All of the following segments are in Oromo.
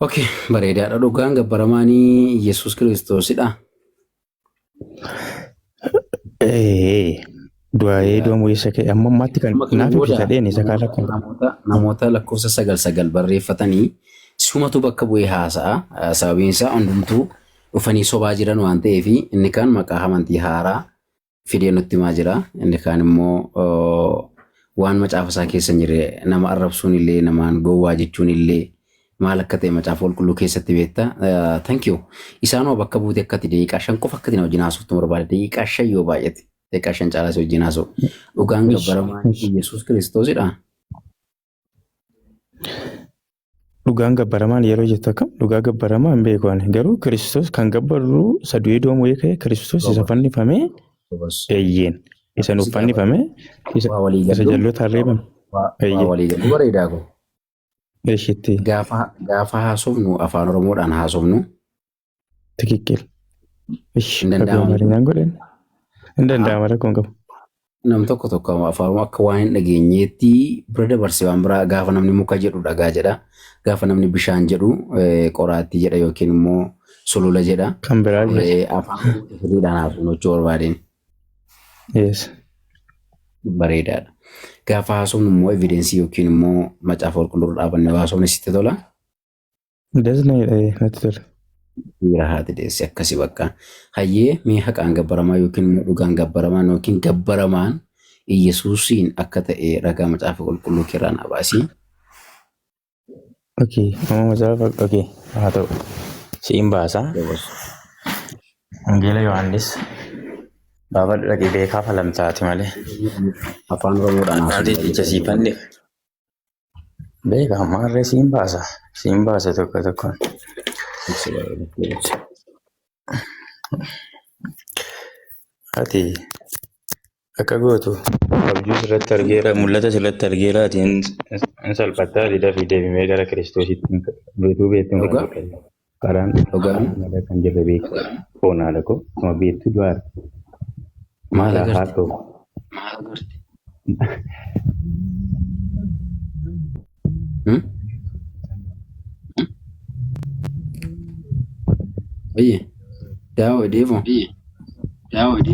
Okay, bareedaadha. Dhugaan gabbaramaanii Yesuus Kiristoosidha. Ee, du'aa'ee du'a mo'isa ka'e amma ammaatti kan Amma kana naaf booda ibsita dheeni isa kaan rakkoon qabu. namoota lakkoofsa sagal sagal barreeffatanii sumatu bakka bu'ee haasa'a. Sababiin isaa hundumtuu dhufanii sobaa jiran waan ta'eef inni kaan maqaa amantii haaraa fidee nutti himaa jira. Inni kaan immoo waan macaafa isaa keessa hin jirre nama arrabsuun illee namaan gowwaa jechuun illee maal akka ta'e macaafa qulqulluu keessatti beekta. Thank you. Isaanuma bakka buute akkati daqiiqaa 5 qofa akkati na wajjin haasoftu barbaada. Daqiiqaa 5 yoo baay'ate. Daqiiqaa 5 caalaa si wajjin haasa'u. Dhugaan gabbaramaan Yesuus Kiristoosidha. Dhugaan gabbaramaan yeroo jettu akkam? Dhugaa gabbaramaa hin beeku ani. Garuu Kiristoos kan gabbarru isa du'ee du'a mo'ee ka'e Kiristoos isa fannifame Sobas. eeyyeen. Isa nuuf Si gaafadha. fannifame isa Waa walii isa gallu. jalloota reebame Waa eeyyeen. walii gallu bareedaa kun. Eeshitti Gaafa haasofnu afaan Oromoodhaan haasofnu tikikkil. Ish hin rakkoo danda'amu. Amaarinyaan godheen. Hin danda'ama rakkoon qabu. Nam tokko tokko afaan Oromoo akka waan hin dhageenyeetti bira dabarse waan biraa gaafa namni muka jedhu dhagaa jedha. Gaafa namni bishaan jedhu qoraattii jedha yookiin immoo sulula jedha. Kan biraa jedha. Afaan Oromoo sirriidhaan haasofnu jechuu barbaadeen. Yes. Bareedaadha. Gaafa haasofnu immoo evidensii yookiin immoo macaafa qulqulluu irra dhaabannee haasofne sitti tola. Dasna natti tola. Dhiira haati deesse akkasi bakka. Hayyee mee haqaan gabbaramaa yookiin immoo dhugaan gabbaramaan yookiin gabbaramaan Iyyasuusiin akka ta'e ragaa macaafa qulqulluu keerraa naa baasi. Okay, amma macaafa okay haa ta'u. Siin baasa. Gabas. Wangeela Yohaannis baafadhu dhaqee beekaa falamtaati malee. Afaan Oromoodhaan Haati haasofna ija sii fanne. Beekaa maarree siin baasa. Siin baasa tokko tokkoon. Ati akka gootu abjuu sirratti argeera mul'ata sirratti argeera ati hin salphattaa ati dafii deebimee gara Kiristoositti beektuu beektuun kan Dhugaa? Waaqayyo. Karaan Dhugaa? malee kan jirre beeku foon haadha koo akkuma beektu du'aara. Maal Mucaa agarte? haadhoo. Hmm? Oye, Daawit deemo. Daawit.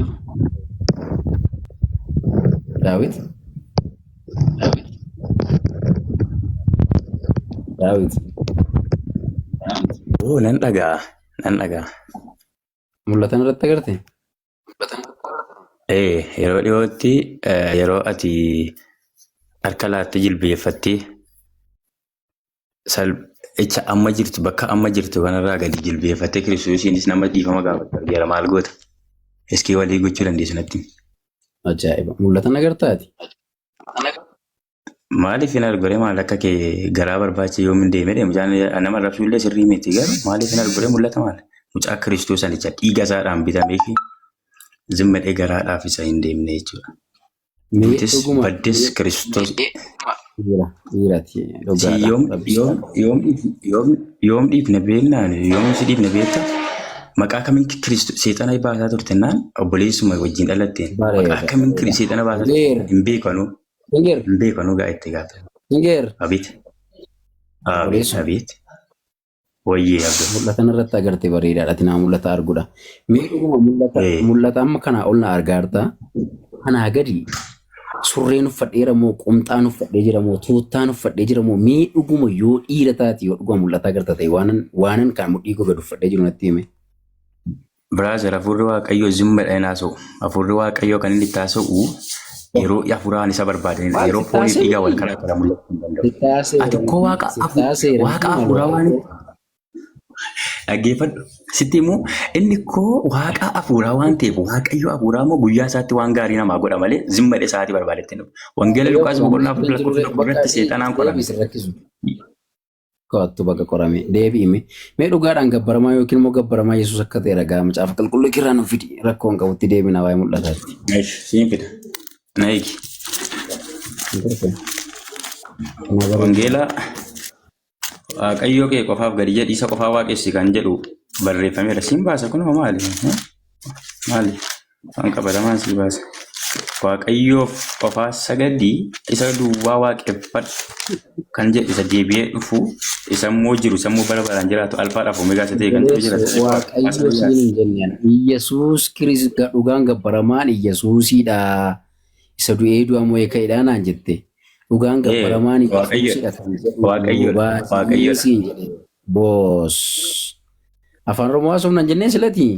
Daawit. Oo nan dhaga'a nan dhaga'a. Mul'atan irratti agarte? Ee yeroo dhiyootti yeroo ati harka laattee jilbeeffattee icha amma jirtu bakka amma jirtu kanarraa gadi jilbeeffattee kiristoosiinis nama dhiifama gaafatte argeera maal goota? Iskii walii gochuu dandeessu natti. Ajaa'iba. Mul'atan agartaati? Maaliif hin argure maal akka kee garaa barbaacha yoom hin deemee deemu mucaan nama arrabsuu illee sirrii miti garuu maaliif hin argure mul'ata maal mucaa kiristoos anicha dhiiga isaadhaan bitamee fi zimmadhee garaadhaaf isa hin deemne jechuudha. Mee Duutis dhuguma baddis kiristoos dhiira dhiirati si dhugaadha. yoom Rabbi si yoom yoom yoom yoom dhiifne beeknaan yoom si dhiifne beekta maqaa kamiin kiristoos seexana baasaa turtennaan obboleessuma wajjin dhalatteen maqaa bareeda kamiin bareeda. seexana baasaa turte Singer hin beekanuu. singer Hin beekanuu gaa itti gaafa. singer Abiit. Abiit. obboleessa Abiit. Wayyee abdoo. mul'atan irratti agarte bareedaadha. Ati naa mul'ata arguudha. Mee dhuguma mul'ata Ee. mul'ata amma kanaa ol na argaa jirta. Kanaa gadi surreen uffadheera moo qumxaan uffadhee jira moo tuuttaan uffadhee jira moo mee dhuguma yoo dhiira taate yoo dhuguma mul'ata agarta ta'e waanan kan mudhii koo gad uffadhee jiru natti hime. Brother hafuurri Waaqayyoo zimmadha hin haasa'u. Hafuurri Waaqayyoo kan inni itti haasa'u yeroo hafuuraan isa barbaadanidha. Maal Yeroo sitti foonii haasa'e dhiigaa wal miti? karaa karaa mul'achuu hin danda'u. Sitti haaseera Ati koo miti? waaqa Sitti hafu- haaseera waaqa miti maal hafuuraa waan waaqayyo? dhaggeeffadhu. Sitti immoo inni koo waaqa hafuuraa waan ta'eef waaqayyo hafuuraa immoo guyyaa isaatti waan gaarii namaa godha malee zimmadhe isaatii barbaadetti hin dhufu. Wangeela Waaqayyo Luqaas hafuuraa boqonnaa malee 4 hin jirure lakkoofsa 1 bakka irratti seexanaan qorame. deebi sin rakkisu. Qo'attu bakka qorame deebi'ime. Mee dhugaadhaan gabbaramaa yookiin immoo gabbaramaa Yesuus akka ta'e ragaa macaafa qulqulluu kirraa nuuf fidi rakkoo hin qabutti deebina waa'ee mul'ataatti. Eesh, siin fida. Na eegi. Kana bara Wangeela Waaqayyoo kee qofaaf gadi jedhi isa qofaa waaqessi kan jedhu barreeffameera. Siin baasa kunoo maali? Maali? Waan qabatamaan sii baasa. Waaqayyoof qofaa sagadii isa duwwaa waaqeffadhu kan jedhu isa deebi'ee dhufu isa immoo jiru isa immoo bara baraan jiraatu alfaadhaaf omeegaa isa ta'e kan ta'u jira. Obboleesso Waaqayyo siin hin jenneen. Iyyasuus Kiristoos dhugaan gabbaramaan Iyyasuusidha. Isa du'ee du'a mo'ee ka'edha naan jette. Dhugaan gabbaramaan Waaqayyo Iyyasuusidha kan jedhu Waaqayyoodha baasii Waaqayyoodha. siin jedhe. Boos. Afaan Oromoo haasofna hin jennee silati.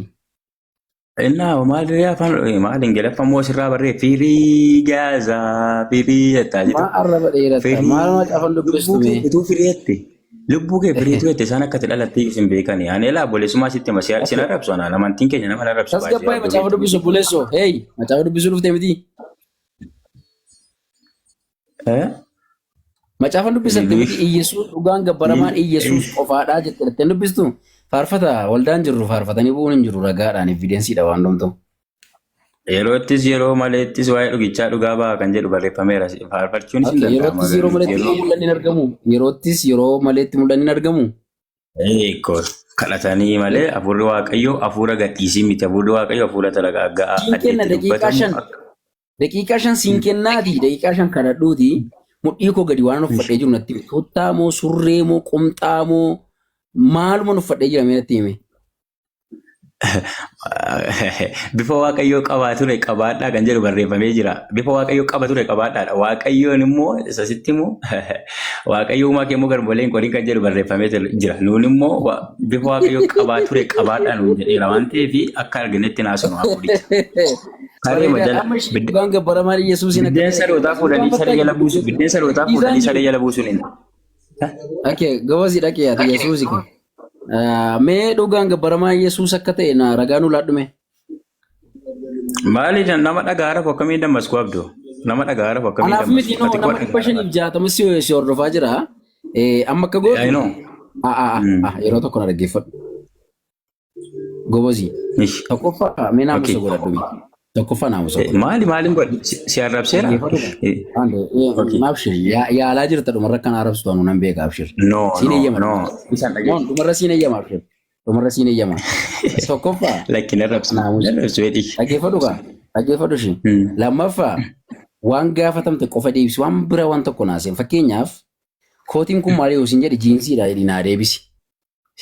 Innaa maalirree afaan maal ingiliffa immoo sirraa barree firii gaazaa firii jettaa Maa jitu. arraba dheeratta? Firii Maal macaafa lubbuu dubbistu kee mee? utuu firiitte lubbuu kee firiitu jette isaan akka itti dhalattee isin beekani. Ani elaa obboleessummaa sitti hima sin arrabsu anaan amantiin keenya nama hin arrabsu baay'ee Tasgabbaa'ee abduu macaafa beektu dubbisu miti. obboleessoo. Hey, macaafa dubbisuu dhufte miti. Eh? Macaafa dubbisatte miti Iyyasuus dhugaan gabbaramaan Iyyasuus qofaadhaa jette jettee dubbistu. Faarfata waldaan jirru faarfatanii bu'uun hin jiru ragaadhaan evidensiidha waan dhumtu. Yeroottis yeroo maleettis waa'ee dhugichaa dhugaa ba'a kan jedhu barreeffameera. Faarfachuunis hin Okay, danda'ama yeroottis yeroo garuu maleetti yeroo mul'anni hin argamu. Yeroottis yeroo maleetti mul'anni hin argamu. Eekoo kadhatanii malee hafuurri Waaqayyoo hafuura gadhiisii miti. Hafuurri Waaqayyoo hafuura talagaaggaa Siin kenna addeetti daqiiqaa dubbatamu 5 akka. Daqiiqaa 5 siin kennaati daqiiqaa 5 kadhadhuuti mudhii koo gadi waan uffadhee jiru natti himi. Tuuttaa moo surree moo qumxaa moo maaluma uffadhee jira mee natti himi. Bifa Waaqayyoo qabaa ture qabaadhaa kan jedhu barreeffamee jira. Bifa Waaqayyoo qaba ture qabaadhaadha. Waaqayyoon immoo isa sitti immoo Waaqayyo uumaa kee immoo garmalee hin qorin kan jedhu barreeffamee jira. Nuun immoo bifa Waaqayyoo qabaa ture qabaadhaa nuun jedheera waan ta'eef akka arginetti naasunu hafuuricha. Kareema Bareedaadha. jala Amma ishee dhugaan gabbaramaan Yesuusiin akka biddeen ta'e sarootaa dhugaan fuudhanii saree fakkaatu jala buusu. Biddeen sarootaa Dhiisaan fuudhanii jiru. saree jala buusuun hin. Okay, gabasii dhaqee ati Yesuusi kun. Mee dhugaan gabbaramaan Yesuus akka ta'e na ragaa nu laadhume. Maali nama dhagaa rafu akkamiin dammasku abduu? Nama dhagaa rafu akkamiin Anaaf miti dammasku? noo Ati nama koo dhibba dhagaa shaniif jaatama si hordofaa jira. Amma akka I gootu know. Yeroo tokko na dhaggeeffadhu. Gobozii. Ish. Tokkoffaa mee naamusa Okay. godhadhu mee. Tokkoffaa naamusa godhadhu. Maali maaliin godhe? Si arrabseera? Dhaggeeffadhu. Okay. Abshir yaalaa jirta dhumarra kan arrabsitu anu nan beeka abshir. No, Siin no, eeyyama no. dhumarra. Isaan No dhageessu. dhumarra siin eeyyama abshir. Dhumarra siin eeyyama. Tokkoffaa Lakki na arrabsu. Na naamusa. arrabsu fedhi. Dhaggeeffadhu kaa. Dhaggeeffadhu ishee. Lammaffaa waan gaafatamte qofa deebisi waan bira waan tokko naaseen. Fakkeenyaaf kootiin kun maali yoo siin jedhe jiinsiidha jedhi naa deebisi.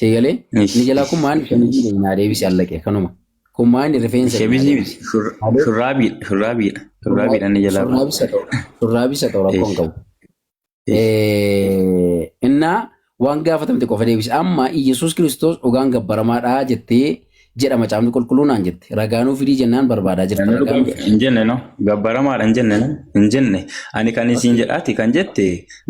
Seegalee inni jalaa kun maal shamiziidha jedhi naa deebisi allaqe kanuma. Kun maal rifeensa jedhi naa Shamizii deebisi. miti. Shurraabiidha. Shurraabiidha. Shurraabiidha inni jalaa kun. Shurraabis haa ta'u. Shurraabis haa ta'u rakkoo hin qabu. Innaa waan gaafatamte qofa deebisi. Amma Iyyasuus Kiristoos dhugaan gabbaramaadha jettee jedha macaafni qulqulluu naan jette. Ragaa nuu fidii jennaan barbaadaa jirta. Inni Ragaa dhugaa nuu fidi. hin jenne no gabbaramaadha hin jenne no hin jenne ani kan isin jedhaati kan jette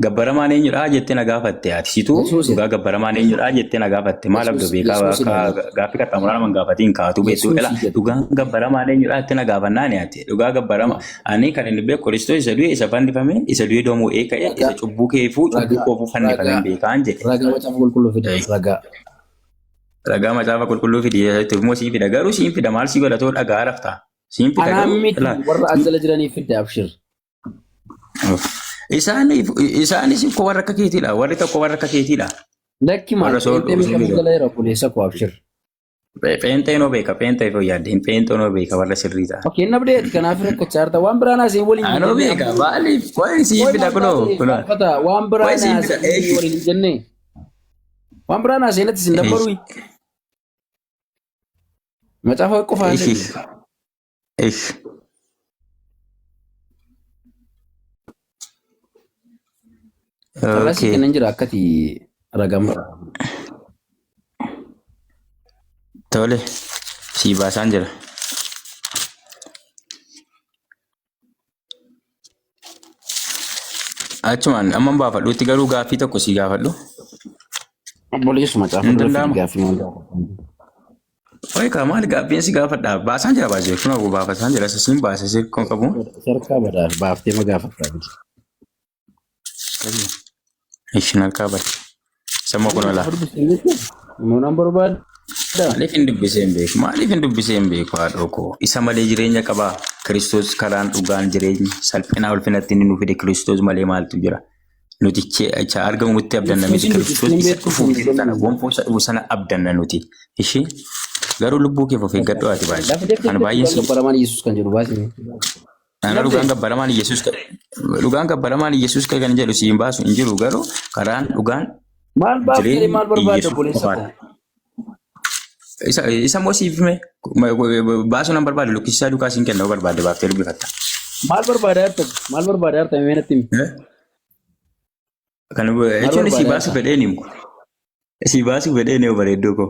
gabbaramaan eenyudha jettee na gaafatte ati situu Yesuus dhugaa gabbaramaan eenyudha jettee na gaafatte maal abdo Yesuus beekaa Yesuus akka jedha. gaaffii qaxxaamuraa nama hin gaafatiin kaatuu beektu Yesuus ela jedha. dhugaan gabbaramaan eenyudha jettee na gaafannaani ati dhugaa gabbarama ani kan inni beeku Kiristoos isa du'e isa fannifame isa du'e doomoo eeka'e isa Ragaa cubbuu keefuu cubbuu ragaa koofuu fannifame ragaa hin beekaan jedhe. ragaa macaafa qulqulluu fidi ragaa. Ragaa macaafa qulqulluu fidi jechuun immoo siin fida garuu siin fida maal si godha too dhagaa rafta siin fida Anaan garuu miti ilaa warra as jala jiraniif fidde abshir. Isaanis koo warra akka keetiidha warri tokko warra akka keetiidha Lakki maal warra soo pheenxee meeqa jala jira obboleessa koo abshir. Pheenxeenoo beeka pheenxee fi yaadde pheenxeenoo beeka warra sirrii ta'a. Okay nabdeeti kanaaf rakkachaa jirta waan biraa naasee waliin hin Anoo jenne beeka amma. maaliif qoy siin Qoy fida maal kunoo taatee kunoo faarfata waan biraa qoy siin fida naasee eeshi. waliin hin jenne. Waan biraa naasee natti sin dabbaru. Macaafa qofaa Eeshi illee. eeshi. Carraa sii Okay. kennan jira akkati ragama. Tole sii baasaan jira. Achumaan amma baafadhuutti garuu gaaffii tokko sii gaafadhu. Obboleessu macaafa Hin dura fidi danda'amu. gaaffii maal gaafata? Oye kaa maali gaaffiin si gaafadha? Baasaan jira baasee kun hawwu baafasaan jira siin baasa si kun qabu. Sarkaa badaa baaftee ma gaafattaa fidi. Ishin harkaa bade. Sammuu kun olaa. Macaafa dubbistee jechuun immoo nan barbaada. Maaliif hin dubbisee hin beeku? Maaliif hin dubbisee hin beeku haadhoo koo? Isa malee jireenya qabaa. Kiristoos karaan dhugaan jireenyi salphinaa ulfinatti inni nu fide Kiristoos malee maaltu jira? Nuti cha argamutti abdanna miti Yesuusin Kiristoos dubbistee hin isa beektu dhufuuf kun jiru sana jennu. gonfoo isa dhufu sana abdanna nuti. Ishee garuu lubbuu keef of eeggadhu ati baay'ee. Lafa deemtee Ani baay'een dhugaan si gabbaramaan Yesuus kan jedhu baasii. Ana dhugaan gabbaramaan Iyyasuus dhugaan gabbaramaan Iyyasuus kan jedhu siin baasu hin jiru garuu karaan dhugaan Maal baafte jireenyi maal barbaadda Iyyasuus obboleessa qofaadha. koo? Isa immoo siif hime baasuu nan barbaadu lukkisiisaa duukaa siin kenna yoo barbaadde baaftee dubbifatta. Maal barbaada jirta? Maal barbaada jirta? Mee natti himi. Eh? Kan Maal jechuun si barbaada baasuu jirta? fedheen himu. Si baasuu fedheen himu bareedduu koo.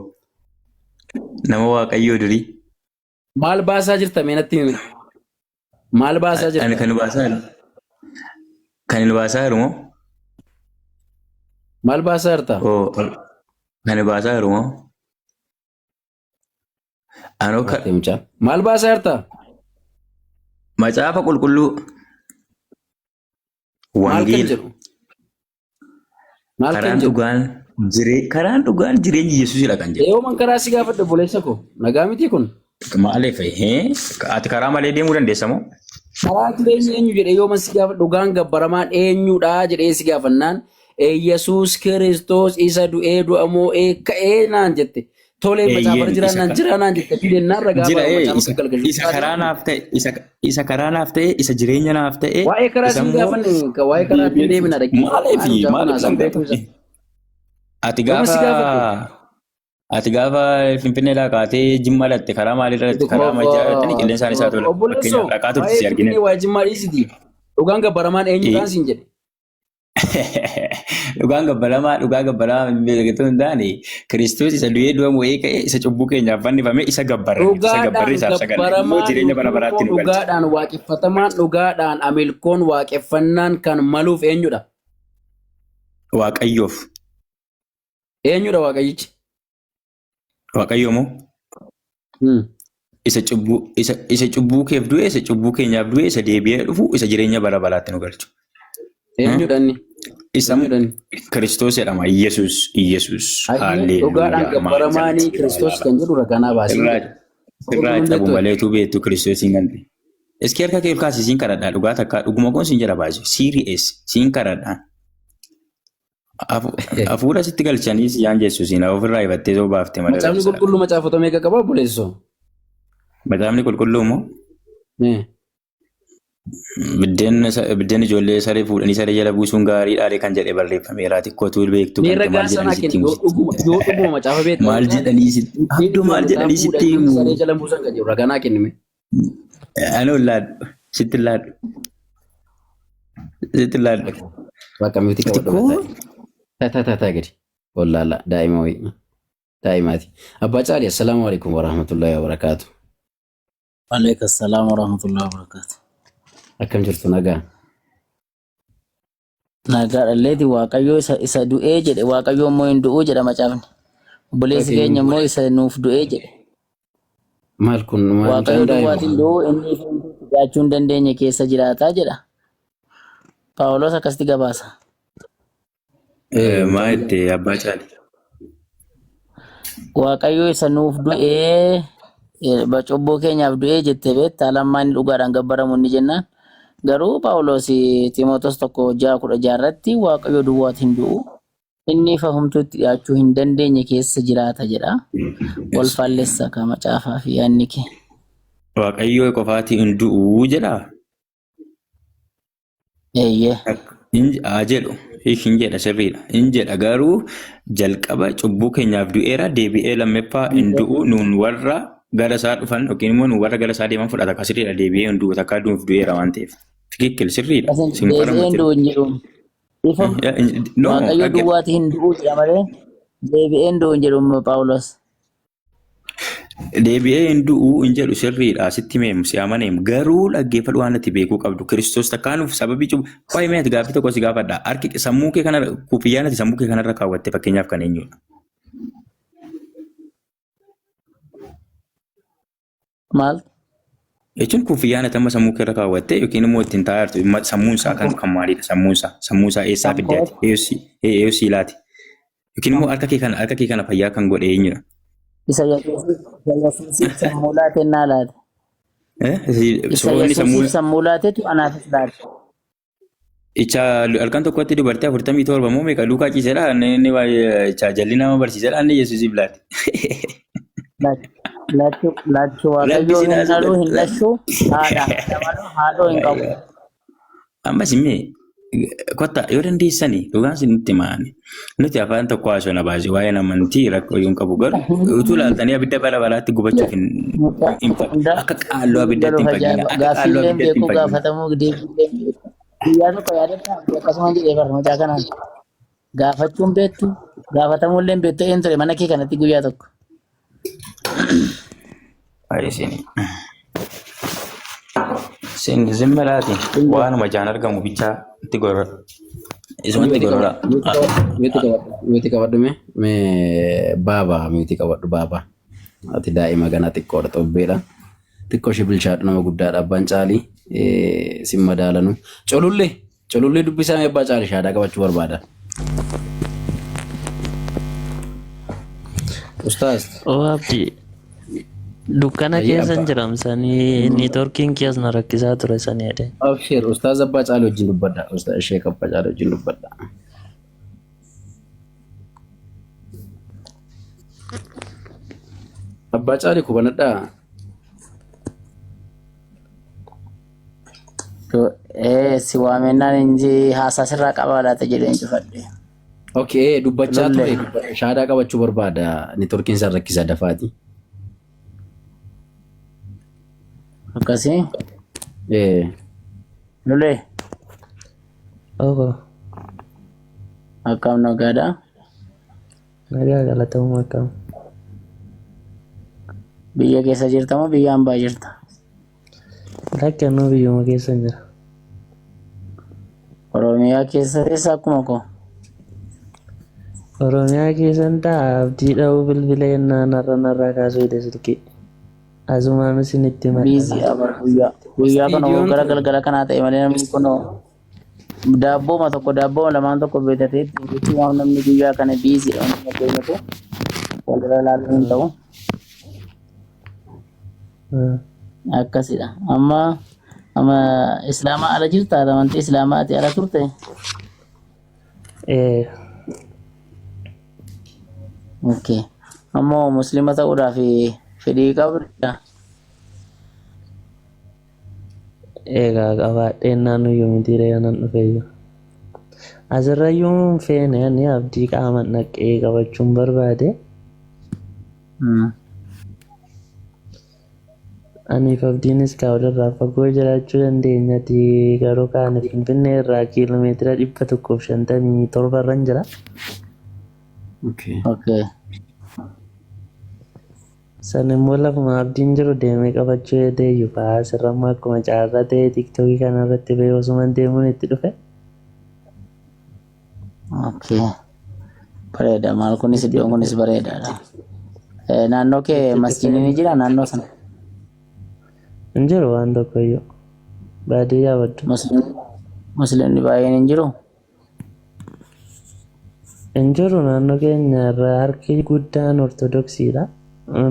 Nama Waaqayyoo durii. Maal baasaa jirta? Mee natti himi. Maal baasaa Ani jirta? kan baasaa jiru. Kan inni baasaa jiru moo? Maal baasaa jirta? Oo, kan inni baasaa jiru moo? Anoo Baatee mucaa. Maal baasaa jirta? Macaafa qulqulluu Maal kan wangeela jedhu? Maal kan karaan jedhu? dhugaan karaan dhugaan jireenyi Yesuusidha kan jedhu. Yooman karaa si gaafadhe obboleessa koo. Nagaa mitii kun? Maaliif ati karaa malee deemuu dandeessa moo? Karaa jireenya eenyu jedhee yooman si gaafadhe dhugaan gabbaramaan eenyudha jedhee si gaafannaan Yesuus Kiristoos isa du'ee du'a moo'ee ka'ee naan jette. Tolee macaafa Eeyyeen jiraa isa naan jiraa naan jette fidennaan ragaa jira ba'a ee macaafa isa galgalchu. isa karaa naaf ta'e isa karaa naaf ta'e isa jireenya naaf ta'e Waa'ee karaa isa siin immoo gaafanne waa'ee karaa ittiin deemina dhaggeeffadhu. maaliif Mucaan kun maaliif haasaan san beeku isa. Ati Yooma si gaafa gaafadhe. ati gaafa Finfinneedhaa kaatee Jimma dhatte karaa maalirra dhatte karaa Majjaa dhattani qilleensaan isaa tola. Obboleessoo Fakkeenyaaf dhaqaa turte waa'ee si argine. Finfinnee waa'ee Jimmaa dhiisiti. Dhugaan gabbaramaan eenyudhaan siin jedhe. Dhugaan gabbaramaa dhugaa gabbaramaa beektuu hin taane Kiristoos isa du'ee du'a mo'ee ka'e isa cubbuu keenyaaf fannifame isa gabbarre isa Dhugaadhaan gabbarre isaaf saganne immoo gabbaramaan jireenya bara yookiin baraatti immoo nu galche. dhugaadhaan waaqeffatamaan dhugaadhaan amilkoon waaqeffannaan kan maluuf eenyudha? Waaqayyoof. Eenyudha waaqayyichi? Waaqayyo moo isa cubbuu isa isa cubbuu keef du'e isa cubbuu keenyaaf du'e isa deebi'ee dhufu isa jireenya bara baraatti nu galchu. Eenyudha inni? Isa Eenyudha inni? Kiristoos jedhama. Iyyasuus Iyyasuus. Hayyee dhugaadhaan Haalleluuyaa. gabbaramaanii Kiristoos kan jedhu raganaa baasii Sirraa jedhe. sirraa Qulqulluun cabu beektu. malee utuu beektu Kiristoosiin kan ta'e. Iski harka kee ol kaasi siin kadhadhaa dhugaa takka dhuguma kun siin jedha baay'ee serious siin kadhadhaa. Hafuura sitti galchanii si yaan jeessu siin ofirraa ifattee soo baafte malee Macaafni rakkisaadha. qulqulluu macaafota meeqa qaba obboleessoo? Macaafni qulqulluu immoo Eh. biddeen ijoollee saree fuudhanii saree jala buusuun gaariidha kan jedhe barreeffameera. Xiqqootu beektu Mee kan ragaa maal sanaa jedhanii sitti kenni himu yoo dhuguma yoo dhuguma macaafa beektu maal jedhanii sitti biddeen abduu maal ijoollee jedhanii sitti fuudhanii himu saree jala buusan kan jedhu ragaa naa kenni mee. Ani laadhu sitti laadhu sitti laadhu. Bakka miti qabadhu Xiqqoo taa taa taa taa gadi. Wallaala daa'ima wayii daa'imaati. Abbaa Caali assalaamu alaikum warahmatullahi wabarakaatu. Waalaikum salam warahmatullahi wabarakatuh. Akkam jirtu nagaa? Nagaa dhalleeti Waaqayyoo isa du'ee jedhe Waaqayyoo immoo hin du'uu jedha macaafni. Obboleessi keenya immoo isa nuuf du'ee jedhe. Maal kun maal mucaan Waaqayyo daa'ima? duwwaatiin du'uu inni ifa jiraachuu hin dandeenye keessa jiraataa jedha. Phaawulos akkasitti gabaasa. Maa itti abbaa caali. Waaqayyo isa nuuf du'ee cubbuu keenyaaf du'ee jette beektaa lammaa inni dhugaadhaan gabbaramu inni jennaan. Garuu Phaawulos Ximootos 1:6-16 irratti Waaqayyo duwwaatiin du'u inni ifa homtuutti dhiyaachuu hin dandeenye keessa jiraata jedha. Wal faallessa ka macaafaa fi yaadni kee. Waaqayyo qofaatii hin du'uu jedhaa? Eeyyee. Haa jedhu hin jedha sirriidha. Hin jedha garuu jalqaba cubbuu keenyaaf du'eera deebi'ee lammaffaa hin du'u nuun warra gara isaa dhufan yookiin immoo nuun warra gara isaa deeman fudhata akka sirriidha deebi'ee hin du'u takkaa du'uuf du'eera waan ta'eef. Tikikkil sirriidha. Asin Sin deebi'ee farma hin jira. du'u hin jedhu. Ifa No, Waaqayyo dhagge. duwwaati hin du'u jedha malee deebi'ee hin du'u hin jedhu Phaawulos. Deebi'ee hin du'u hin jedhu sirriidha sitti himeem si amaneem garuu dhaggeeffadhu waan ati beekuu qabdu Kiristoos takkaa nuuf sababii cubu waa'ee mee ati gaaffii tokko si gaafadha harki sammuu kee kanarra kuufiyyaan ati sammuu kee kanarra kaawwatte fakkeenyaaf kan eenyudha. Maal? Jechuun kuufiyyaan ati amma sammuu kee irra kaawwatte yookiin immoo ittiin taa'aa jirtu sammuun isaa kan maalidha sammuun isaa sammuu isaa eessaa Kan fidde ati kooti. eeyyuu laati yookiin immoo harka kee kana fayyaa kan godhe eenyudha. Isa Yesuusiif sammuu laate naa laate. Isa Soonni sammuu Yesuusiif sammuu laatetu anaafis laate. Icha halkan tokkotti dubartii 47 moo meeqa duukaa ciisedha inni icha jalli nama barsiisedha inni Yesuusiif laate. Laate. Lachu lachu Rabbi waaqayyoo sin hin haa dhaluu sodaatu. hin dhashu haadha haadha malee haadhoo hin qabu. Ammas immoo kotta yoo dandeessanii dhugaan isinitti himaani. Nuti afaan tokko haasofna baasee waa'een amantii rakkoo yoo hin qabu garuu utuu ilaaltanii abidda bara baraatti gubachuuf hin Mucaa hin fa- hunda akka qaalluu abiddaatti galuuf hin fayyina. ajaa'iba. Akka qaalluu Gaaffiillee abiddaatti hin beekuu fayyina. gaafatamuu deebiillee beeku. Guyyaa tokko yaadataa akkasuma jedhee bara mucaa kanaan gaafachuun beektu gaafatamuullee hin beektu een ture mana kee kanatti guyyaa tokko. Baay'ee isin. Isin zimmalaati waanuma jaan argamu bichaa itti gorora. Isumatti gorora. Miti qabadhu mee mee baaba miti qabadhu baaba. Ati daa'ima ganaa xiqqoodha xobbeedha. Xiqqoo ishee bilchaadhu nama guddaadha abbaan caalii sin madaalanu. Culullee culullee dubbisaa mee abbaa caalii shaadaa qabachuu barbaada. Ustaaz. Oo abdi dukkana Ayyee keessa hin abbaa. jiram sanii niitoorkiin keessa na rakkisaa ture sanii jedhe. Abshir ustaaz abbaa caalii wajjin dubbadha. Ustaaz sheek abbaa caalii wajjin dubbadha. Abbaa caalii kubanadhaa. Ee si waamennaan inji haasaa sirraa qabaa laata jedheen cufadhe. Okay, dubbachaa ture. Lollee. Shaadaa qabachuu barbaada. Niitoorkiin isaan rakkisa dafaati. Akkasii. Eh, Lollee Ogo akkam nagaadha. nagaa galatamuu akkam. Biyya keessa jirta moo biyya hambaa jirta? Lakki annoo biyyuma keessa hin jira. Oromiyaa keessa teessa akkuma koo. Oromiyaa keessan ta'a abdii dha'uu bilbila yennaan har'a narraa kaasuu hidhe silkii. Asumaan isinitti Biizii maxxansa. abar guyyaa. Guyyaa kana Istiidiyoon gara ture. galgala kanaa ta'e malee namni kun daabbooma tokko daabbooma lamaan tokko beekatee ittiin jechuun waan namni guyyaa kana biiziidha wanti keenyatu walirra ilaaluun hin ta'u. Akkasidha. Amma amma islaamaa ala jirta amantii islaamaa ati ala turte? Ee Okay. Ammoo muslima ta'uudhaaf fedhii qabda? Egaa qabaadheen naannoo miti nan dhufeeyyu. Asirrayyuu hin feene ani abdii qaama naqee qabachuun barbaade. Aniif abdiinis kaawwalarraa fagoo jiraachuu dandeenyati garuu kaane Finfinnee irraa kiiloomeetira 157 irran jira. Okay. Okay. San immoo lafuma abdiin jiru deemee qabachuu eedeeyyu fa'aa asirra immoo akkuma caarraa ta'ee tiiktookii kanarratti bahee osuma deemuun itti dhufe. Okay. Bareeda. Maal kunis iddoon kunis bareedaadha. Naannoo kee Itti masjiidni ni dhufe jira naannoo sana? hin jiru waan tokkoyyuu baadiyyaa baddu. Musliimni baay'een hin jiru? Hin jiru naannoo keenya irraa harki guddaan ortodoksiidha.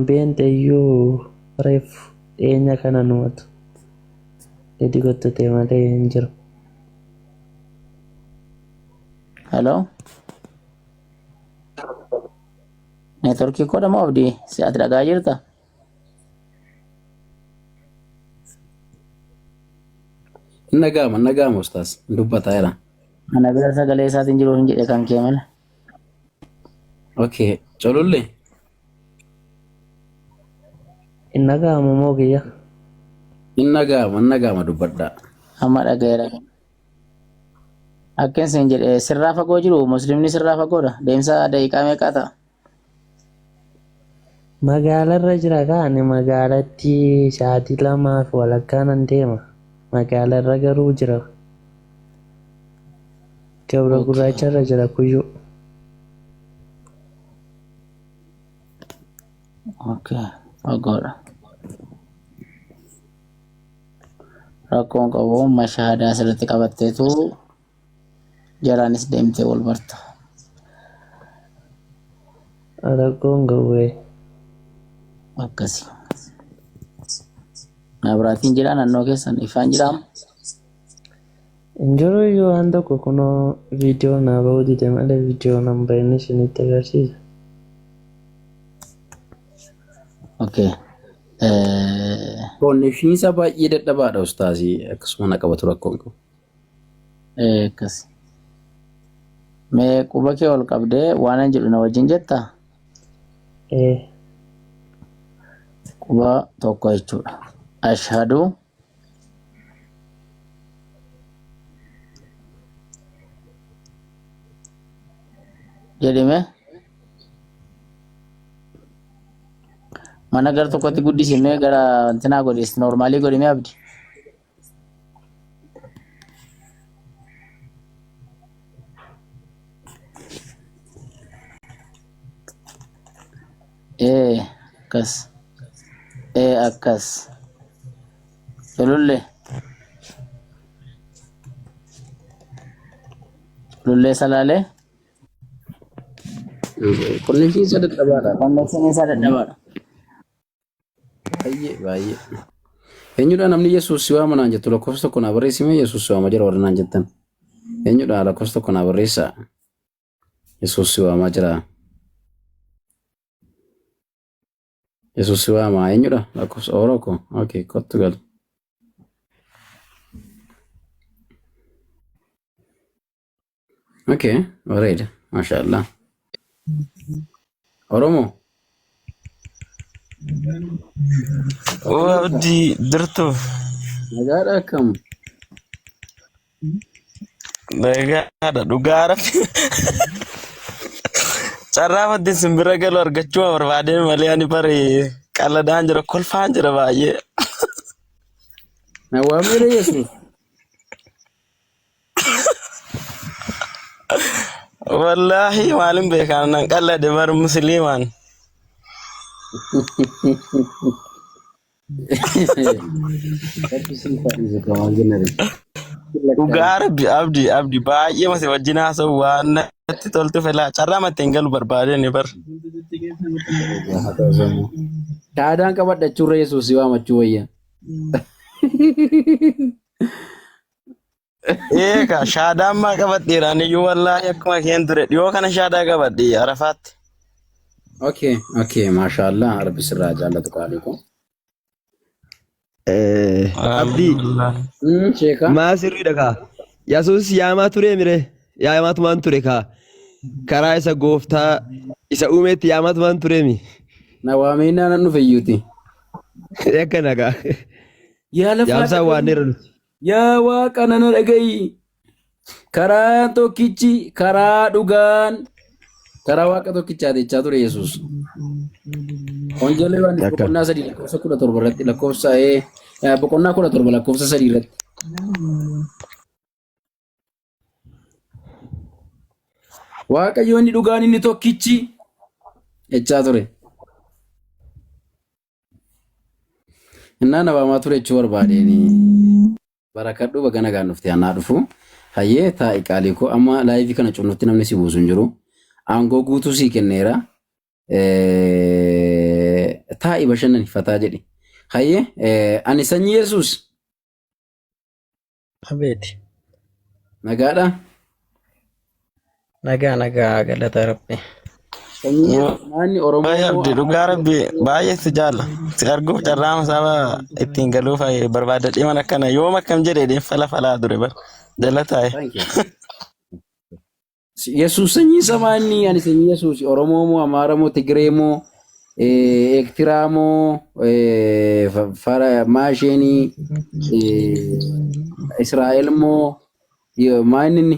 Beenxeeyyuu reefu dhiyeenya kana numatu gadi gottotee malee hin jiru. Hello? Neetworkii koodha moo abdii? Si ati dhagaa jirta? Nagaama nagaama ustaaz dubbataa jira. Ana bira sagalee isaatiin jiru hin jedhe kan kee malee. Okay, culullee. Hin dhaga'amu moo kiyya? Hin nagaama hin nagaama dubbadhaa. Amma dhaga'eera. Akkan isin jedhe sirraa fagoo jiru musliimni sirraa fagoodha. Deemsa daqiiqaa meeqaa ta'a? Magaalarra jira kaane magaalatti sa'aatii 2 fi walakkaa nan deema. Magaalarra garuu jira. Gabra Okay. gurraacharra jira kuyyuu. Okay. Fagoodha. Rakkoon qabu mashaadaa asirratti qabatteetu jaraanis deemtee wal barta. Rakkoon gawwee. Akkasi. Nabraatiin jira naannoo keessan ifaan jira. Hin jiru iyyuu waan tokko kunoo viidiyoo naa bahuu dide malee viidiyoo nan bahin isinitti agarsiisa. Okay. Connection isaa baay'ee dadhabaadha ustaazii akkasuma na qabatu rakkoon qabu. Akkas. Mee quba kee ol qabdee waan an jedhu na wajjin jettaa? Ee. Quba tokko jechuudha. Ashhadu jedhime mana gara tokkotti guddisimee gara wantinaa godhis noormaalii godhimee abdi. Ee akkas. Ee akkas. Culullee. Culullee salaalee. Connection isaa dadhabaadha. Connection isaa dadhabaadha. Baay'ee baay'ee. Eenyudha namni Yesuus si waama naan jettu lakkoofsa tokko naa barreessi mee Yesuus si waama jira warri naan jettan. Eenyudha lakkoofsa tokko naa barreessaa. Yesuus si waamaa jira. Yesuus si waama eenyudha lakkoofsa Oromoo koo. Okay kottu gal. Okay bareeda maashaallah. Oromoo. Oo abdii jirtu. Nagaadha akkam. Nagaadha dhugaa rabbi. Carraa maddeen simbira galu argachuu barbaadeen malee ani bari qalladaan jira kolfaan jira baay'ee. Na waamee Yesuus. Wallaahi maalin beekaan nan qallade bar musliimaan. Rabbi siif haa dhiisu kan waan jennare. Dhugaa rabbi abdi abdi baay'ee masi wajjin haasa'u waan natti toltu fela carraa mattee hin galu barbaadeen bar. Shahaadaan qabadhachuurra Yesuus si waamachuu wayya. Eega shaadaa ammaa qabadheeraan iyyuu wallaahi akkuma keen ture dhiyoo kana shaadaa qabadhe Arafaatti. Okay, okay, maashaallah rabbi sirraa jaallatu qaalii koo. Abdii Sheeka. maa sirriidha kaa. Yesuus yaamaa turee mire yaamaatumaan ture kaa. Karaa isa gooftaa isa uumeetti yaamaatumaan tureemi. Na waameenaa nan dhufe iyyuuti. Akkana kaa. Yaa lafaa Yaamsaan waan dheera nuti. Yaa Waaqa nana dhaga'i. Karaa tokkichi, karaa dhugaan, karaa Waaqa tokkichaa jechaa ture Yesuus. Wangeela Yohaannis Akka. boqonnaa 3 lakkoofsa 17 irratti lakkoofsa boqonnaa 17 lakkoofsa 3 irratti. Waaqayyo inni dhugaan inni tokkichi jechaa ture. Innaa na waamaa ture jechuu barbaadeen. Barakadhu baga nagaan dhufte anaa dhufu. Hayyee taa'i qaalii koo amma laayivii kana cunnutti namni si buusu hin jiru. Aangoo guutuu sii kenneera. Taa'i bashannani fataa jedhi. Hayyee ani sanyii Yesuus. Abeeti. Nagaadha. Nagaa nagaa galata Rabbi. Sanyii Naanni Oromoo Baay'ee abdii dhugaa rabbi baay'ee si jaalla. Si arguuf carraa masaaba ittiin galuuf barbaadadhee mana akkana yoom akkam jedhee deeffala falaa ture bar jala taa'e. Thank you. Yesuus sanyii samaa inni ani sanyii Yesuus Oromoo moo Amaara moo Tigree moo Eertiraa moo Maasheenii Israa'el moo maa inni inni?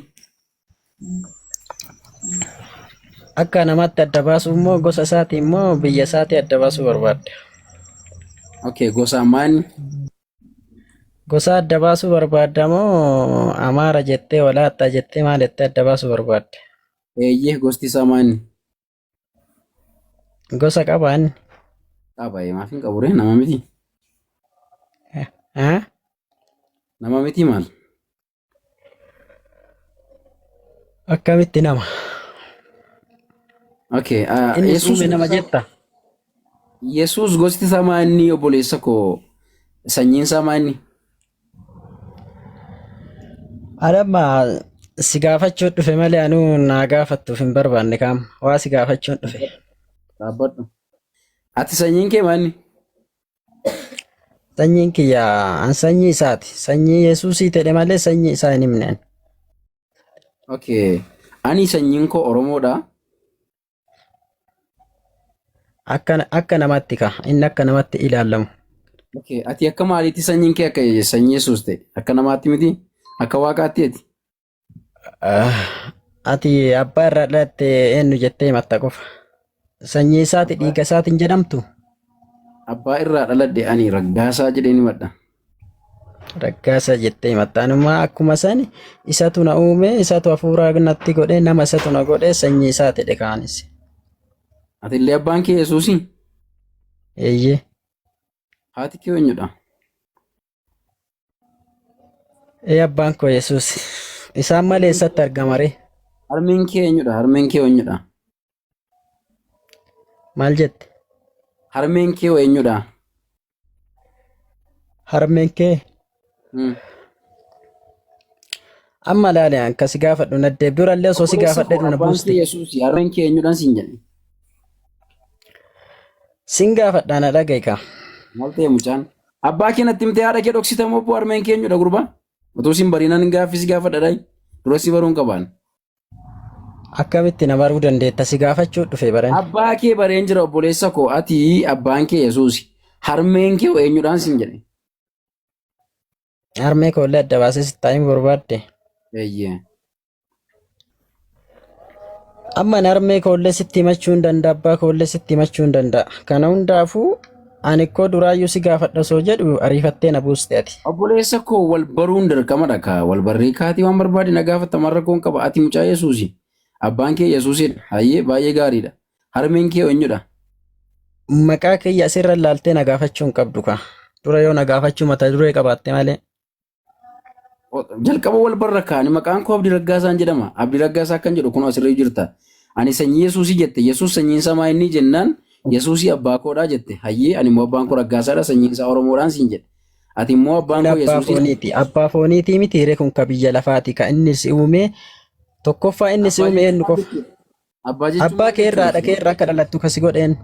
Akka namaatti adda baasuu immoo gosa isaatii immoo biyya isaatii adda baasuu barbaadda. Okay, gosa maa inni? Gosa adda baasuu barbaadda moo Amaara jettee Walaattaa jettee maal jettee adda baasuu barbaadda? Eeyyee gosti isaa maa inni? Gosa qaba inni. Qaba maaf hin qabu ree nama miti. Haa? Nama miti maal? Akkamitti nama? Okay, Inni Yesuus uume nama jetta? Yesuus gosti isaa maa inni obboleessa koo sanyiin isaa maa inni? Adamma si gaafachuun dhufe malee anuu naa gaafattuuf hin barbaanne kaam waa si gaafachuun dhufe. Dhaabbadhu. Ati sanyiin kee maa inni? Sanyiin kiyya an sanyii isaati. Sanyii Yesuusii ta'e malee sanyii isaa hin himne ani. Okay. Ani sanyiin koo Oromoodha. Akka namatti ka inni akka namatti ilaalamu. Okay. Ati akka maaliitti sanyiin kee akka sanyii Yesuus ta'e? Akka namaatti miti? Akka waaqaatti ati? Ati abbaa irraa dhalatte eenyu jettee himatta qofa. Sanyii isaati dhiiga isaatiin jedhamtu. Abbaa irraa dhaladhe ani Raggaasaa jedheen himadha. Raggaasa jettee himatta. Anuma akkuma sani isatu na uume, isatu hafuura natti godhe, nama isatu na godhe, sanyii isaa ta'e kaanis. Ati illee abbaan kee Yesuusii? Eeyyee. Haati kee eenyudha? Ee abbaan koo Yesuus. Isaan malee eessatti argama ree? Harmeen kee eenyudha? Harmeen kee eenyudha? Maal jette? Harmeen kee eenyudha? Harmeen kee amma laale akka si gaafadhu naddeef durallee osoo si Obboleessa gaafadhe koo na abbaan buuste. kee Yesuusi harmeen kee eenyudhaan siin jedhe. Sin gaafadha na dhaga'i kaa. Maal ta'e mucaan? Abbaa kee natti himtee haadha kee dhoksita moo obbo harmeen kee eenyudha gurbaa? Utuu siin bariinaan gaaffii si gaafadha dhaayi. Dura si baruun qabaan. Akkamitti na baruu dandeetta si gaafachuu dhufe baran. Abbaa kee bareen jira obboleessa koo ati abbaan kee Yesuusi. Harmeen kee eenyudhaan siin jedhe. Harmee koollee adda baasee sitti himuu barbaadde. Eeyyee. Amma ani harmee koollee sitti himachuu hin danda'a, abbaa koollee sitti himachuu hin danda'a. Kana hundaafuu ani koo duraayyuu si gaafadha osoo jedhu ariifattee na buuste ati. Obboleessa koo wal baruun dirqamadha kaa. Wal barree kaatii waan barbaade na gaafatta marra koon qaba. Ati mucaa Yesuusi. Abbaan kee Yesuusidha. Hayyee baay'ee gaariidha. Harmeen kee eenyudha? Maqaa kiyya asirra ilaaltee na gaafachuu hin qabdu kaa. Dura yoo na gaafachuu mata duree qabaatte malee. Jalqaba wal barra kaani maqaan koo Abdii Raggaasaan jedhama. Abdii Raggaasaa kan jedhu kun asirra jirta. Ani sanyii Yesuusii jette. Yesuus sanyiin isaa maa inni jennaan Yesuusii abbaa koodhaa jette. Hayyee ani immoo abbaan koo Raggaasaadha sanyiin isaa Oromoodhaan siin jedhe. Ati immoo abbaan Kun koo abbaa Yesuusii. fooniiti. Abbaa fooniitii miti hiree kun ka biyya lafaati. Ka inni si uume tokkoffaa inni si Abbaa uume jechuun eenyu maal qofa? jechuudha? Abbaa jechuun Abbaa maal kee irraa jechuudha? haadha kee irraa akka dhalattu ka si godheen.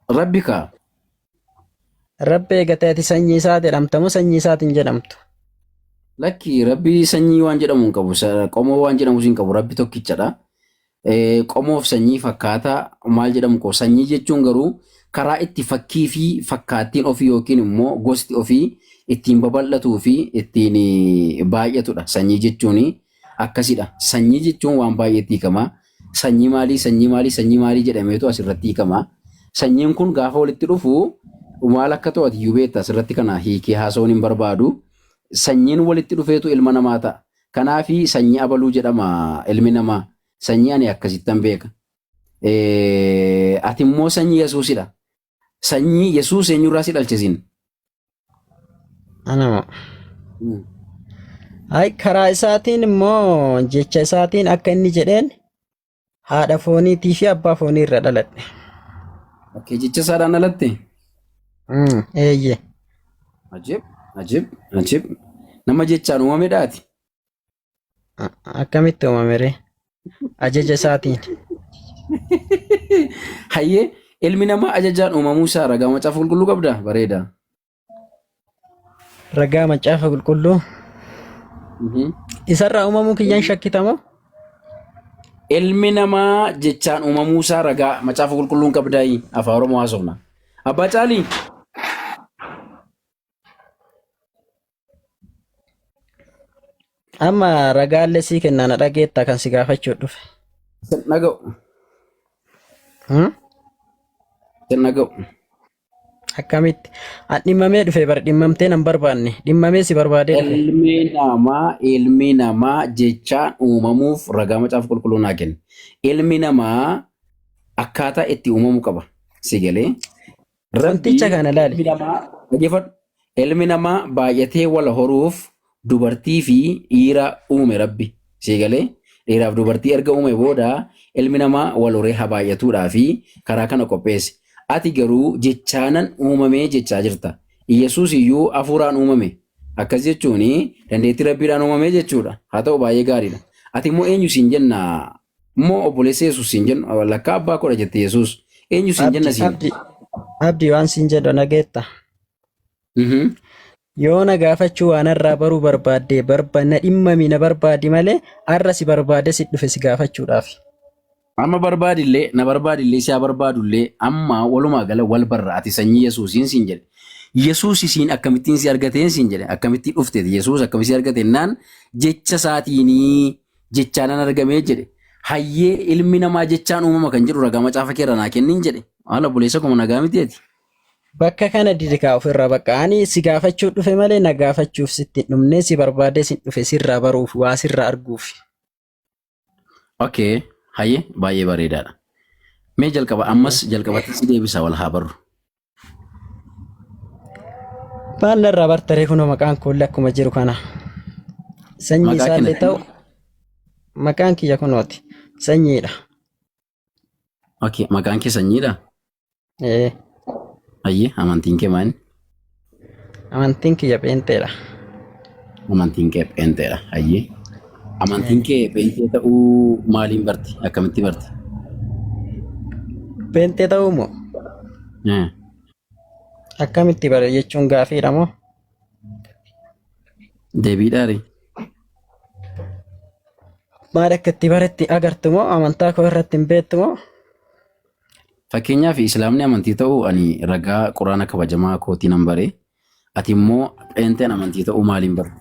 Rabbi kaa. Rabbi eegate ati sanyii isaa jedhamta moo sanyii isaatiin jedhamtu? Lakki rabbi sanyii waan jedhamu hin qabu. Qomoo waan jedhamus hin qabu. Rabbi tokkichadha. Qomoof sanyii fakkaataa maal jedhamu qabu. Sanyii jechuun garuu karaa itti fakkii fi fakkaattiin ofii yookiin immoo gosti ofii ittiin babal'atuu fi ittiin baay'atudha. Sanyii jechuun akkasidha. Sanyii jechuun waan baay'eetti hiikama. Sanyii maalii, sanyii maalii, sanyii maalii jedhameetu asirratti hiikama. Sanyiin kun gaafa walitti dhufu maal akka ta'u ati iyyuu beekta asirratti kana hiikee haasa'uun hin barbaadu. Sanyiin walitti dhufeetu ilma namaa ta'a. Kanaafi sanyii abaluu jedhama ilmi namaa. Sanyii ani akkasittan beeka. Ati immoo sanyii Yesuusidha. Sanyii Yesuus eenyurraa si dhalche siin? Anamo. Ay karaa isaatiin immoo jecha isaatiin akka inni jedheen haadha fooniitii fi abbaa foonii irra dhaladhe. Okay, jecha isaadhaan dhalatte? Eeyyee. Ajib, ajib, ajib. Nama jechaan uumamedha ati. Akkamitti uumame ree? Ajaja isaatiin. Hayyee ilmi namaa ajajaan uumamuu isaa ragaa macaafa qulqulluu qabdaa? Bareeda. Ragaa macaafa qulqulluu. Isarraa uumamuu kiyyaan shakkitamoo? Ilmi namaa jechaan uumamuu isaa ragaa macaafa qulqulluun qabdaayi afaan Oromoo haasofna. Abbaa Caalii. Amma ragaallee sii kennaa na dhageetta kan si gaafachuu dhufe. Sin dhaga'u. Hmm? Sin dhaga'u. Akkamitti? An dhimmamee dhufe bar dhimmamtee nan barbaanne. Dhimmamee si barbaadee dhufe. Ilmi namaa jechaan uumamuuf ragaa macaafa qulqulluu naa kenna. Ilmi namaa akkaataa itti uumamu qaba. Si galee? Rabbi Wanticha kana laali. ilmi namaa dhaggeeffadhu. Ilmi namaa baay'atee wal horuuf dubartii fi dhiira uume Rabbi. Si galee? Dhiiraaf dubartii erga uume booda ilmi namaa wal horee haa baay'atuudhaa fi karaa kana qopheesse. Ati garuu jechaanan uumamee jechaa jirta. Iyyasuus iyyuu hafuuraan uumame. Akkas jechuun dandeettii Rabbiidhaan uumame jechuudha. Haa ta'u baay'ee gaariidha. Ati immoo eenyu siin jenna? Immoo obboleessa Yesuus siin jennu lakkaa abbaa koodha jette Yesuus. Eenyu siin jenna Abdi siin? abdi Abdii waan siin jedhu nageetta. Yoo na gaafachuu waan irraa baruu barbaadde barba na dhimmami na barbaadi malee har'a si barbaade si dhufe si gaafachuudhaaf. Amma barbaadillee na barbaadillee si haa barbaadullee amma walumaa gala wal barra ati sanyii Yesuusiin siin jedhe. Yesuus isiin akkamittiin si argateen siin jedhe akkamittiin dhufte Yesuus akkamitti si argate naan jecha isaatiinii jechaanan argamee jedhe. Hayyee ilmi namaa jechaan uumama kan jedhu ragaa macaafa keerra naa kennin jedhe. Haala obboleessa kuma nagaa miti ati. Bakka kana didikaa ofirraa bakka ani si gaafachuu dhufe malee na gaafachuuf sitti hin dhumne si barbaadee sin dhufe sirraa baruuf waa sirraa arguuf. Okay, hayyee baay'ee bareedaadha. Mee jalqaba ammas jalqabatti si deebisa wal haa barru. Maal narraa bartaree kunoo maqaan koollee akkuma jiru kana. Sanyii Maqaa isaallee kee ta'u maqaan kiyya kunooti. Sanyiidha. Okay, maqaan kee sanyiidha? Ee, Hayyee amantiin kee maali? Amantiin kiyya pheenxeedha. Amantiin kee pheenxeedha. Hayyee. Amantiin kee pheenxee ta'uu maaliin barte? Akkamitti barte? Pheenxee ta'uu moo akkamitti bare jechuun gaafiidha moo? Deebiidhaari. Maal akka itti baretti agartu moo amantaa koo irratti hin beektu moo? Fakkeenyaaf Islaamni amantii ta'uu ani ragaa quraana kabajamaa kootii nan bare. Ati immoo pheenxeen amantii ta'uu maaliin barte?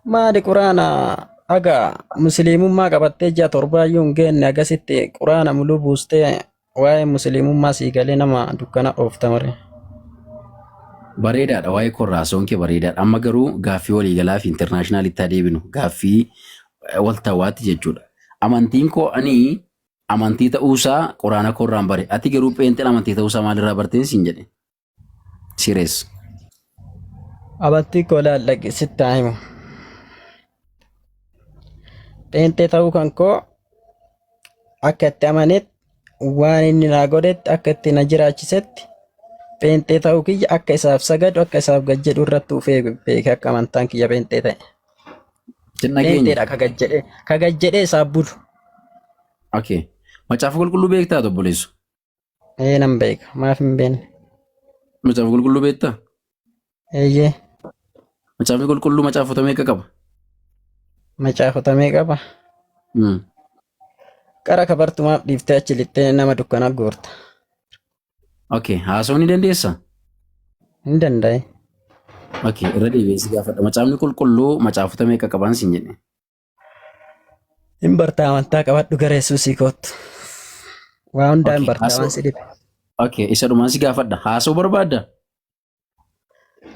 Maali quraana aga musliimummaa qabattee ji'a torbaayyuu hin geenne agasitti quraana muluu buustee waa'ee musliimummaa sii galee nama dukkana oofta mare. Bareedaadha waa'ee korraasoon kee bareedaadha. Amma garuu gaaffii waliigalaa fi intarnaashinaalitti haa deebinu. Gaaffii waltawaatti jechuudha. Amantiin koo ani amantii ta'uusaa quraana koorraan bare. Ati garuu pheenxeen amantii ta'uusaa maalirraa barteen siin jedhe? Sirees. Amantii koo laallaqi sitti haa himu. Pheenxee ta'uu kan koo akka itti amanetti waan inni naa godhetti akka itti na jiraachisetti pheenxee ta'uu kiyya akka isaaf sagadu akka isaaf gad jedhu irratti ufee beeke akka amantaan kiyya pheenxee ta'e. Sin dhageenya. Pheenxeedha ka gad jedhee ka gad jedhee isaaf bulu. Okay. Macaafa qulqulluu beektaa obboleessu? Ee nan beeka maaf hin beekne. Macaafa qulqulluu beektaa? Eeyyee Macaafni qulqulluu macaafota meeqa qaba? Macaafota meeqa qaba? Qara kabartumaaf dhiiftee achi lixxee nama dukkana goorta. Okay, haasa'uu ni dandeessaa? Hin danda'e. Okay, irra deebi'ee si gaafadha. Macaafni qulqulluu macaafota meeqa qabaan siin jedhe? Hin bartaa amantaa qabadhu gara Yesuusii koottu. Waa hundaa hin Okay, bartaa waan haasa'uu. si dhibe. Okay, isa dhumaan si gaafadha. Haasa'uu barbaadda?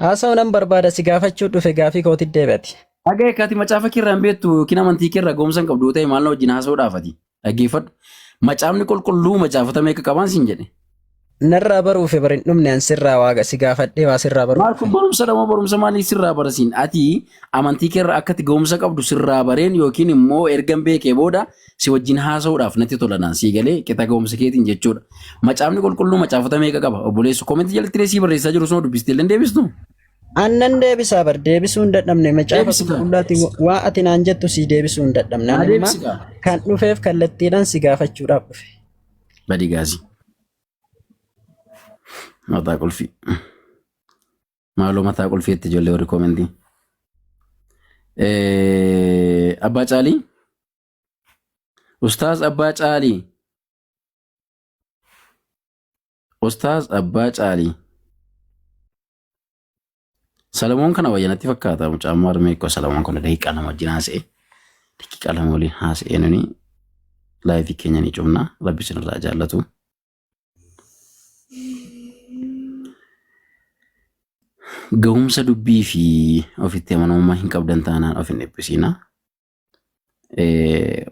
Haasa'uu nan barbaada si gaafachuu dhufe gaafii kootti deebi'ati. Dhagaye kaati macaafa keerraa hin beektu yookiin amantii keerraa ga'umsa hin qabdu yoo ta'e maal na wajjin haasa'uudhaaf ati? Dhaggeeffadhu. Macaafni qulqulluu macaafota meeqa qabaan siin jedhe? Narraa baruufi bar hin dhumne an sirraa waaqa si gaafadhee waa sirraa baruu Maal kun dhufe. barumsa dha moo barumsa maalii sirraa barasiin? Ati amantii keerraa akka ati ga'umsa qabdu sirraa bareen yookiin immoo ergan beekee booda si wajjin haasa'uudhaaf natti tola naan sii galee qixa ga'umsa keetiin jechuudha. Macaafni qulqulluu macaafota meeqa qaba? Obboleessu komentii jalatti illee sii barreessaa jiru sun dubbistee illee hin deebistu? Annan deebisaa bar deebisuu hin dadhabne macaafa Deebisi kaa. qulqullaatti waa ati naan jettu sii deebisuu hin dadhabne. Naa Ani imma deebisi kaa. kan dhufeef kallattiidhaan si gaafachuudhaaf dhufe. Badi gaazii. Mataa qulfii. Maaloo mataa qulfii itti ijoollee warri koomentii. Abbaa Caalii. Ustaaz Abbaa Caalii. Ustaaz Abbaa Caalii. Salamoon kana wayya natti fakkaata. Mucaan marmee koo Salamoon kana daqiiqaa 2 wajjin haasa'e. Daqiiqaa 2 waliin haasa'ee nuni laayivii keenya ni cufna. Rabbi isinirraa jaallatu. Gahumsa dubbii fi ofitti amanamummaa hin qabdan taanaan of hin dhiphisiina.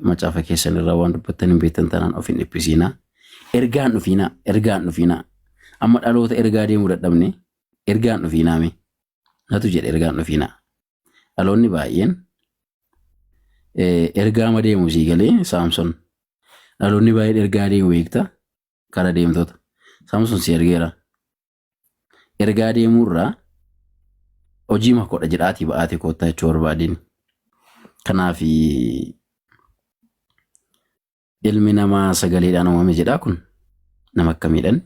Macaafa keessan irraa waan dubbattan hin beektan taanaan of hin dhiphisiina. Ergaan dhufiina, ergaan dhufiina. Amma dhaloota ergaa deemuu dadhabne ergaan dhufiinaa mee. Natu jedhe ergaan dhufiinaa. Dhaloonni baay'een ergaama deemu sii galee Saamson. Dhaloonni baay'een ergaa deemu beekta kara deemtota. Saamson si ergeera. Ergaa deemuurraa hojii makoodha jedhaatii ba'aatii koottaa jechuu barbaadeen. Kanaaf ilmi namaa sagaleedhaan uumame jedhaa kun nama akkamiidhaan?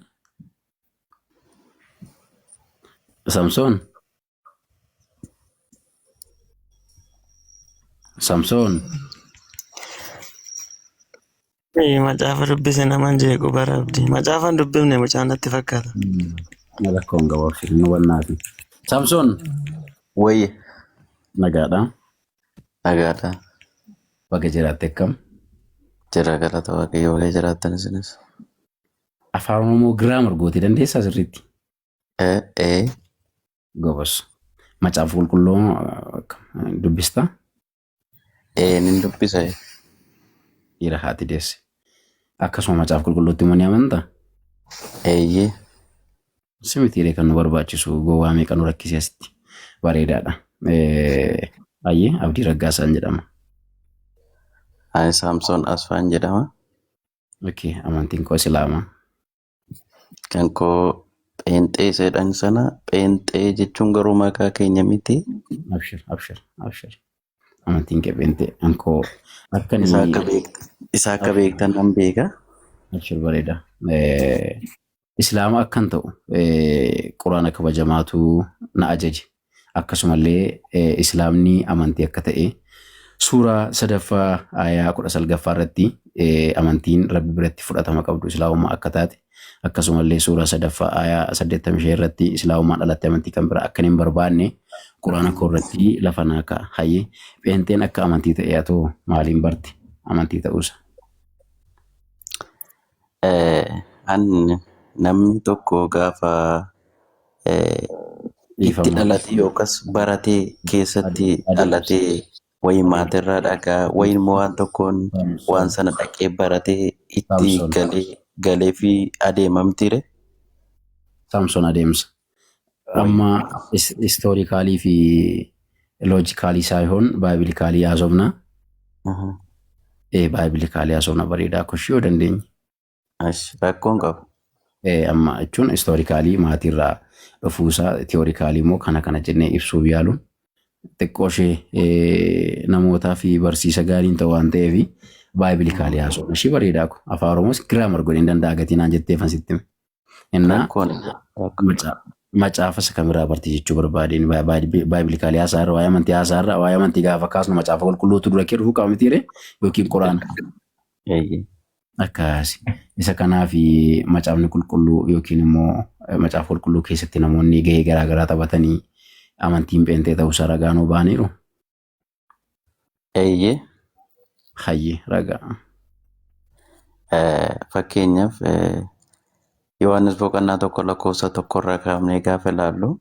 Samsoon. Samsoon. Macaafa dubbise naman jeequ bara abdii. Macaafa hin dubbifne mucaan natti fakkaata. Rakkoon gabaabsi nu wannaafi. Samsoon. Wayye Nagaadha. nagaadha. Baga jiraatte akkam? Jira galata Waaqayyo baga jiraattan isinis. Afaan Oromoo giraamar gootee dandeessaa sirriitti? Ee ee Gobos. Macaafa qulqulluu dubbistaa? Ee nin dubbisa. Dhiira haati deesse. Akkasuma macaafa qulqulluutti immoo ni amantaa? Eeyyee. Si mitiilee kan nu barbaachisu gowwaa meeqa nu rakkisee asitti. Bareedaadha. Baay'ee Abdii Raggaasaan jedhama. Ani Saamsoon Asfaan jedhama. Okay, amantiin koo Islaama. Kan koo pheenxee jedhan sana pheenxee jechuun garuu maqaa keenya miti. Abshir, abshir, abshir. Amantiin kee pheenxee. Kan koo akka Isa inni akka beektan isa akka beektan nan beeka. Abshir bareeda. Islaama akkan ta'u quraana kabajamaatu na ajaje. Akkasumallee islaamni amantii akka ta'e suuraa sadaffaa aayaa 19ffaa irratti amantiin rabbi biratti fudhatama qabdu islaamummaa akka taate akkasumallee suuraa sadaffaa aayaa 85 irratti islaamummaan alatti amantii kan biraa akka hin barbaanne quraana koo irratti lafa naa ka'a. Hayyee pheenxeen akka amantii ta'e haa ta'u maaliin barte amantii ta'uusa? An namni tokko gaafa itti Dhiifama. dhalate yookas baratee keessatti Adeemsa. dhalatee wayii maatirraa dhagaa wayii immoo waan tokkoon waan Saamson. sana dhaqee baratee itti Saamson. galee galee fi adeemamtiire. Saamson adeemsa. Wayii. Amma istoorikaalii fi loojikaalii saayihon baaybilikaalii haasofna. Baaybilikaalii haasofna bareedaa koshii yoo dandeenye. Ash rakkoon qabu. Amma jechuun istoorikaalii maatiirraa dhufuusaa tiyoorikaalii immoo kana kana jennee ibsuuf yaaluun xiqqoo ishee namootaa fi barsiisa gaariin ta'u waan ta'eef baaybilikaalii haasofna. Ishii bareedaa ko afaan Oromoos giraamar godhee hin danda'a gatii naan jetteefan sitti hime. Innaa Rakkoon rakkoon. Macaafa isa kamirraa barti jechuu barbaadeen baaybilikaalii haasaarra waa'ee amantii haasaarra waa'ee amantii gaafa kaasnu macaafa qulqulluutu dura kee dhufuu qaba mitiire yookiin quraana. Eeyyee. Akkasi. Isa kanaaf macaafni qulqulluu yookiin immoo macaafa qulqulluu keessatti namoonni gahee garaa garaa taphatanii amantiin pheenxee ta'uusaa ragaa nuu ba'aniiru. Eeyyee. Hayyee ragaa. Fakkeenyaaf Yohaannis boqonnaa 1 lakkoofsa 1rraa kaafnee gaafa ilaallu.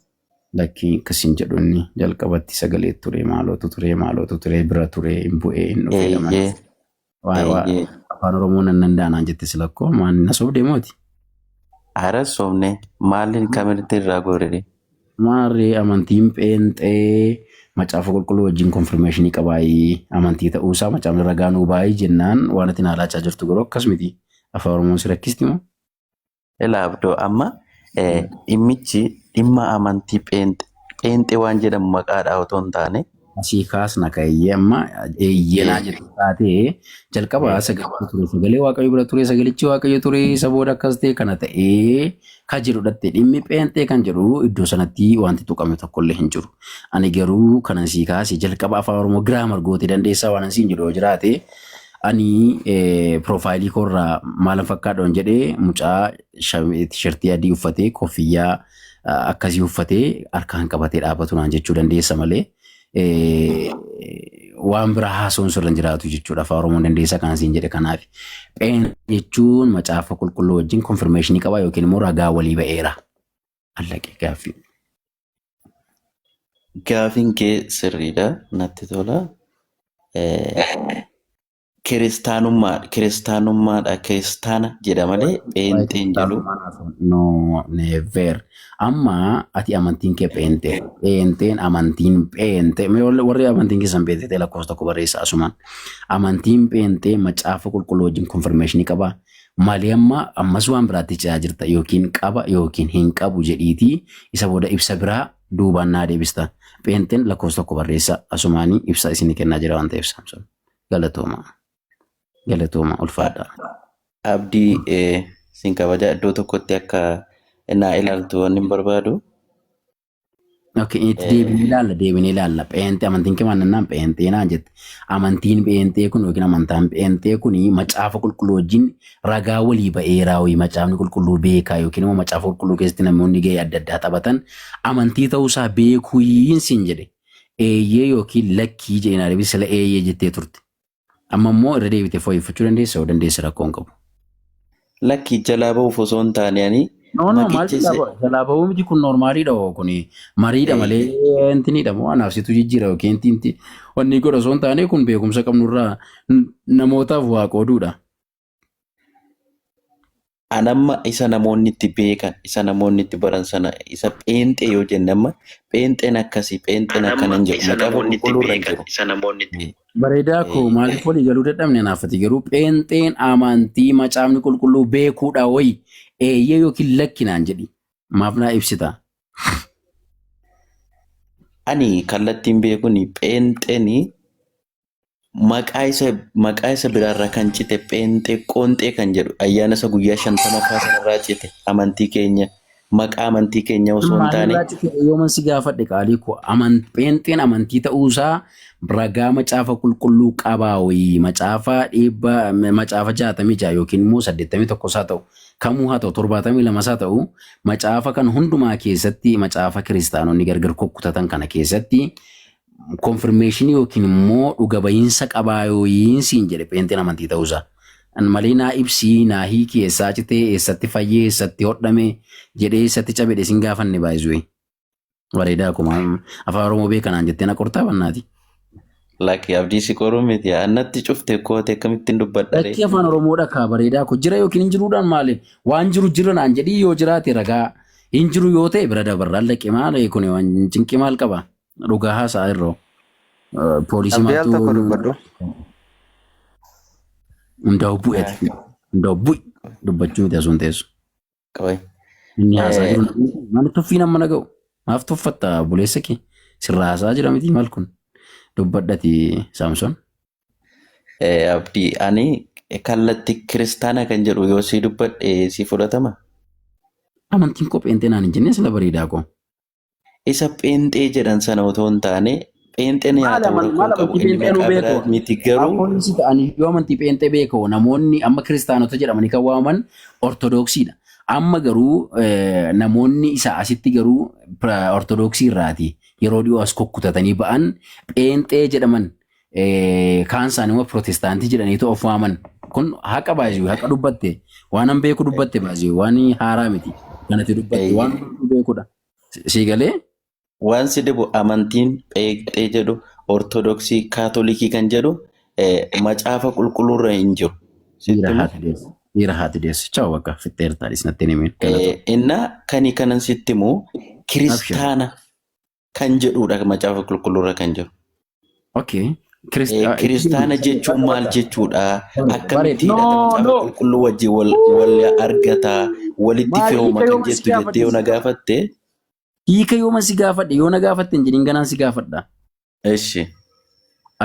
Lakkii akkasiin jedhu inni jalqabatti sagalee ture maalootu ture maalootu ture bira ture hin bu'ee hin dhufee dha malee. Eeyyee. Waa waa Eeyyee. afaan Oromoo nan danda'anaan jette silakkoo maan na sobdee mooti. Hara sobne maaliin kamitti irraa goorre? Maarree amantiin pheenxee macaafa qulqulluu wajjin konfirmeeshinii qabaayii amantii ta'uusaa macaafni ragaa nuu baay'ee jennaan waan ati naa laachaa jirtu garuu akkas miti. Afaan Oromoon si rakkisti moo? Ilaa Abdoo amma dhimmichi dhimma amantii pheenxee waan jedhamu maqaadhaa otoo hin taane. Asii kaasna ka'eeyyee amma eeyyee naa jettu taatee jalqaba sagalee ture sagalee waaqayyo bira ture sagalichi waaqayyo ture isa booda akkas ta'e kana ta'ee ka jedhu dhatte dhimmi pheenxee kan jedhu iddoo sanatti wanti tuqame tokkollee hin jiru. Ani garuu kanan sii kaase jalqaba afaan Oromoo giraamar gootee dandeessaa waan siin jedhu yoo jiraate ani piroofaayilii koorraa maalan fakkaadha jedhee mucaa tishertii adii uffatee koffiyyaa akkasii uffatee harkaan qabatee dhaabbatu naan jechuu dandeessa malee waan biraa haasa'uun sirra hin jiraatu jechuudha. Afaan Oromoon dandeessa kan siin jedhe kanaaf. Pheen jechuun macaafa qulqulluu wajjin konfirmeeshinii qaba yookiin immoo ragaa walii ba'eera. Allaqee gaaffii. Gaafiin kee sirriidha natti tola. Kiristaanummaa kiristaanummaadha kiristaana jedha malee Waa'ee pheenxeen jedhu. kiristaanummaa naaf no never. Amma ati amantiin kee pheenxee. Pheenxeen amantiin pheenxee. Mee warri amantiin keessan pheenxee ta'e lakkoofsa tokko barreessa asumaan. Amantiin pheenxee macaafa qulqulluu wajjin konfirmeeshinii qaba. Malee amma ammas waan biraatti ce'aa jirta yookiin qaba yookiin hin qabu jedhiitii isa booda ibsa biraa duubaan naa deebista. Pheenxeen lakkoofsa tokko barreessa asumaanii ibsa isinii kennaa jira waan ta'eef Saamson. Galatooma. Galatooma ulfaadha. Abdii sin kabaja iddoo tokkotti akka naa ilaaltu waan hin barbaadu. Okay, itti deebinee ilaalla, deebinee ilaalla. Pheenxee amantiin kee maal nannaan pheenxee naan jette. Amantiin pheenxee kun yookiin amantaan pheenxee kun macaafa qulqulluu wajjin ragaa walii ba'eeraa wayii macaafni qulqulluu beekaa yookiin immoo macaafa qulqulluu keessatti namoonni gahee adda addaa taphatan amantii ta'uusaa beekuuyiin siin jedhe. Eeyyee yookiin lakkii jedhee naa deebise sila eeyyee jettee turte. Amma immoo irra deebitee fooyyeffachuu dandeessa yoo dandeesse rakkoo hin qabu. Lakki jalaa ba'uuf osoo hin taane ani No, no, maal maqicha jalaa isa ba'u? Jalaa ba'uu miti kun normaaliidha hoo kun mariidha malee intiniidha moo anaaf situ jijjiira yookiin inti wanni godha osoo hin taane kun beekumsa qabnurraa namootaaf waa qooduudha. Anamma isa namoonni itti beekan, isa namoonni itti baran sana, isa pheenxee yoo jenne amma pheenxeen akkasii, pheenxeen akkana hin jedhu, macaafa qulqulluu irra hin jiru. Bareedaa koo maaliif walii galuu dadhabne anaaf ati garuu pheenxeen amantii macaafni qulqulluu beekuudha wayi eeyyee yookiin lakki naan jedhi maaf naa ibsita. Ani kallattiin beekuni pheenxeen maqaa isa biraarraa kan cite pheenxee qoonxee kan jedhu ayyaana isa guyyaa 50ffaa sanarraa cite amantii keenya maqaa amantii keenya osoo hin taane. Maalirraa cite yooman si gaafadhe qaalii koo pheenxeen amantii ta'uusaa ragaa macaafa qulqulluu qabaa wayii macaafa dhibba macaafa 66 yookiin immoo 81 haa ta'u kamuu haa ta'u 72 haa ta'u macaafa kan hundumaa keessatti macaafa kiristaanonni gargar kukkutatan kana keessatti confirmationii yookiin immoo dhuga bahiinsa qabaa yooyiin siin jedhe pheenxeen amantii ta'uusaa. An malee naa ibsii naa hiiki eessaa citee eessatti fayyee eessatti hodhame jedhee eessatti cabedhe sin gaafanne baay'isuu. Bareedaa akkuma afaan Oromoo beekanaan jettee na qortaa bannaati. Lakki abdii si qoruu miti annatti cufte koote akkamittiin dubbadha ree? Lakkii afaan Oromoodha kaa bareedaa ko jira yookiin hin jiruudhaan maali waan jiru jira naan jedhii yoo jiraate ragaa hin jiru yoo ta'e bira dabarraan laqqi maal kun waan cinqii maal qaba dhugaa haasa'a irroo poolisii Abdii al maaltu tokko dubbadhu. Hundaa'u bu'eeti hundaa'u bu'i dubbachuu miti asuun teessu. Qoy. Inni haasaa jiru maal tuffii nama na ga'u maaf tuffatta buleessa kee sirraa haasaa jira miti maal kun dubbadhati Saamson. Abdii ani kallatti kiristaana kan jedhu yoo si dubbadhe si fudhatama? Amantiin koo pheenxee naan hin jennee sila bareedaa koo. Isa pheenxee jedhan sana otoo hin taane pheenxeen haa Maal ta'u aman rakkoo maal hin qabu amantii inni pheenxee nuu maqaa biraa beeku? miti garuu Rakkoon si ta'an yoo amantii pheenxee beeku namoonni amma kiristaanota jedhamanii kan waamaman ortodoksiidha. Amma garuu namoonni isa asitti garuu ortodoksii irraati yeroo dhiyoo as kukkutatanii ba'an pheenxee jedhaman kaan isaanii immoo pirootestaantii jedhaniitu of waaman. Kun haqa baay'ee haqa dubbatte waan an beeku dubbatte baay'ee waan haaraa miti. Kanatti dubbatte waan hundumtuu beekudha. Sii galee? Waan si dhibu amantiin pheexee jedhu ortodoksii kaatolikii kan jedhu macaafa qulqulluurra hin jiru. Dhiira Sitti himu. haati deesse. Dhiira haati deesse. Chaaw bakka fixxeertaa dhis natti hin himin. Galatoo. Innaa kani kanan sitti himu Abshir. kiristaana kan jedhudha macaafa qulqulluurra kan jiru. Okay. Kiristaana jechuun maal jechuudha? Bareeda. Akkamitti No, hidhata macaafa no. qulqulluu wajjin wal argata? Walitti Maal firooma hiika kan yooma si jettu jettee yoo gaafadhe? na gaafatte? Hiika yooma si gaafadhe yoo na gaafatte hin jedhin ganaan si gaafadha. Eshi.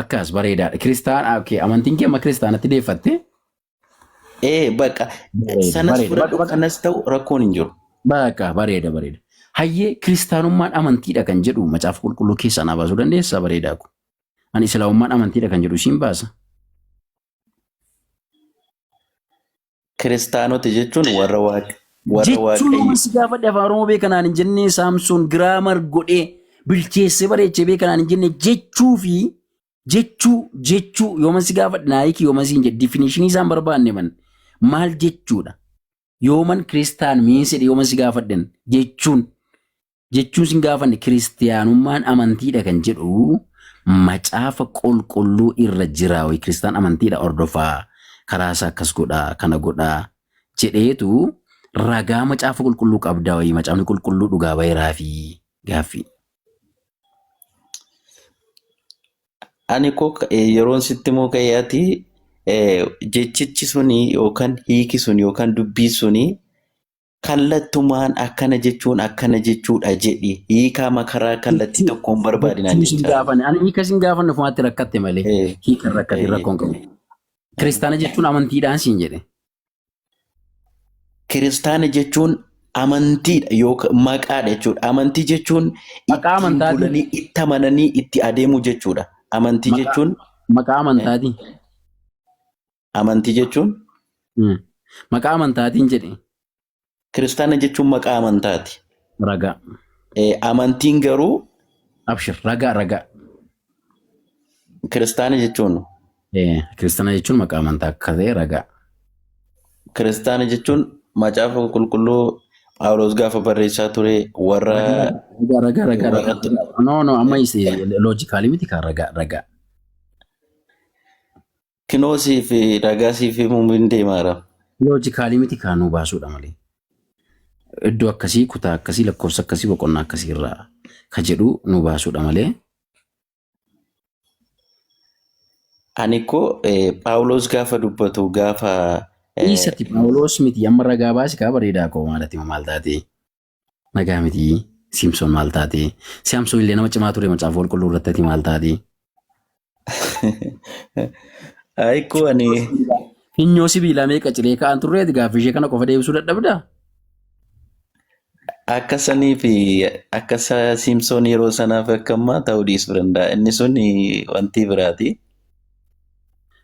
Akkas bareedaadha. Kiristaana okay. Amantiin kee amma kiristaanatti deeffatte? Ee baqa Bareeda sanas bareeda. fudhadhu Bakka kanas ta'u rakkoon hin jiru. bakka bareeda bareeda. Hayyee kiristaanummaan amantiidha kan jedhu macaafa qulqulluu keessaa naa baasuu dandeessaa bareedaa ko. Ani islaamummaan amantiidha kan jedhu isiin baasa. Kiristaanota jechuun warra waaq warra Jechuun waaqayyo yooma si gaafadhe afaan Oromoo beekanaan hin jenne Saamsoon giraamar godhee bilcheessee bareechee beekanaan hin jenne jechuu fi jechuu jechuu yooma si gaafadhe naayikii yooma si hin jedhe definitionii isaan barbaanne man maal jechuudha yooman kiristaan miinsidhe yooma si gaafadhen jechuun jechuun sin gaafanne kiristiyaanummaan amantiidha kan jedhu macaafa qulqulluu irra jira wayi kiristaan amantiidha hordofaa karaa isaa akkas godhaa kana godhaa jedheetu ragaa macaafa qulqulluu qabdaa wayi macaafni qulqulluu dhugaa baheeraa fi gaaffii. Ani koo yeroon sitti immoo ka'ee ati jechichi suni yookaan hiiki sun yookaan dubbii suni kallattumaan akkana jechuun akkana jechuudha jedhi hiikaa makaraa kallattii tokkoon barbaadinaan Jechuu sin jechaa. gaafanne ani hiika sin gaafanne ofumaatti rakkatte malee hiika hin rakkatin rakkoon qabu. Kiristaana jechuun amantiidhaan siin jedhe. Kiristaana jechuun Amantiidha yookaan maqaadha jechuudha. Amantii jechuun Maqaa ittiin amantaatii. bulanii itti amananii itti adeemuu jechuudha. Amantii Maqaa jechuun maqaa amantaatii. amantii jechuun Maqaa amantaatiin jedhe. Kiristaana jechuun maqaa amantaati. Ragaa. Amantiin garuu Abshir ragaa ragaa. Kiristaana jechuun Kiristaana jechuun maqaa amantaa akka ta'e ragaa. Kiristaana jechuun macaafa qulqulluu Phaawulos gaafa barreessaa ture warra Ragaa ragaa ragaa ragaa. warra No no amma logically miti kan ragaa ragaa. Kinoosii fi ragaa siif himuun hin deemaara. Logically miti kan nu baasuudha malee. Iddoo akkasii kutaa akkasii lakkoofsa akkasii boqonnaa akkasii irraa ka jedhu nu baasuudha malee. Ani koo Phaawulos gaafa dubbatu gaafa Dhiisati Phaawulos miti amma ragaa baasi kaa bareedaa koo maalati maal taate nagaa miti Siimson maal taate Siimson illee nama cimaa ture macaafa qulqulluu irratti ati maal taate. Ayi koo ani Finyoo sibiilaa meeqa ciree ka'an turreeti gaaffii ishee kana qofa deebisuu dadhabdaa? Akka sanii fi akka Siimson yeroo sanaaf akka ammaa ta'uu dhiisuu danda'a. Inni sun wanti biraati.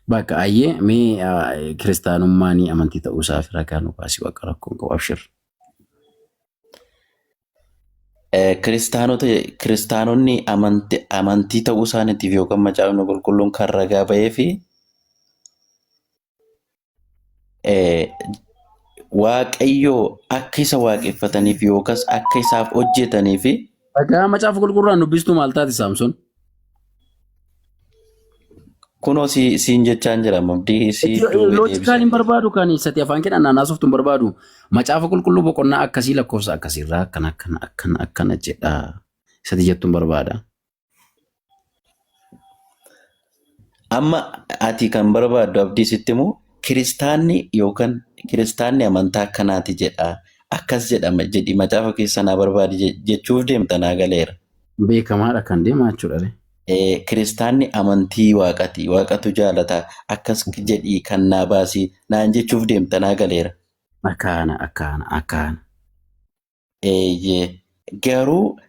Bakka ayyee mee kiristaanummaan amantii ta'uu isaa fi ragaa nu baasii waaqa rakkoon qabu abshir. Kiristaanota kiristaanonni amantii ta'uu isaaniitiif yookaan macaafni qulqulluun kan ragaa ba'ee fi Waaqayyoo akka isa waaqeffataniif yookaas akka isaaf hojjetaniif. Ragaa macaafa qulqulluudhaan dubbistuu maal taate Saamson? Kunoo siin jechaan jira abdii si duubee Logical hin barbaadu kan isatti afaan kee naannaa hin barbaadu. Macaafa qulqulluu boqonnaa akkasii lakkoofsa akkasiirraa akkana akkana akkana akkana jedha. Isatti jettuun barbaada. Amma ati kan barbaaddu abdii sitti himu kiristaanni yookaan kiristaanni amantaa akkanaati jedha. Akkas jedhama jedhi macaafa keessa naa barbaadi jechuuf deemta naa galeera. Beekamaadha kan deemaa jechuudha. Kiristaanni amantii waaqati. Waaqatu jaalata. Akkas jedhii kan naa baasii naan jechuuf deemta naa galeera. Akkaana akkaana akkaana. Eeyyee. Garuu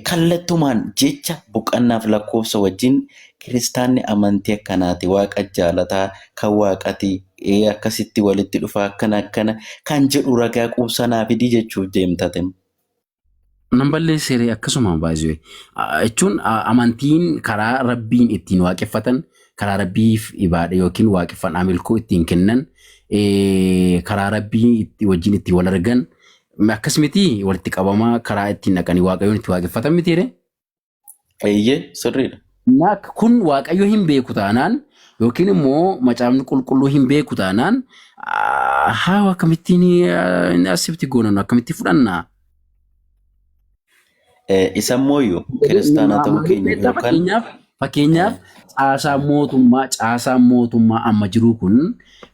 kallattumaan jecha boqonnaaf lakkoofsa wajjin kiristaanni amantii akkanaati. Waaqa jaalataa kan waaqati akkasitti walitti dhufa akkana akkana kan jedhu ragaa quubsanaa fidii jechuuf deemtate. Nan balleesseere akkasuma baay'ee jechuun amantiin karaa rabbiin ittiin waaqeffatan karaa rabbiif ibaada yookiin waaqeffannaa milkuu ittiin kennan karaa rabbii wajjin ittiin wal argan akkas miti walitti qabamaa karaa ittiin dhaqanii waaqayyoon itti waaqeffatan mitiire. Eeyyee sirriidha. Kun waaqayyo hin beeku taanaan yookiin immoo macaafni qulqulluu hin beeku taanaan haa akkamittiin asitti goonanu akkamitti fudhannaa? Isammoo kiristaana ta'uu keenya yookaan Fakkeenyaaf caasaan mootummaa amma jiru kun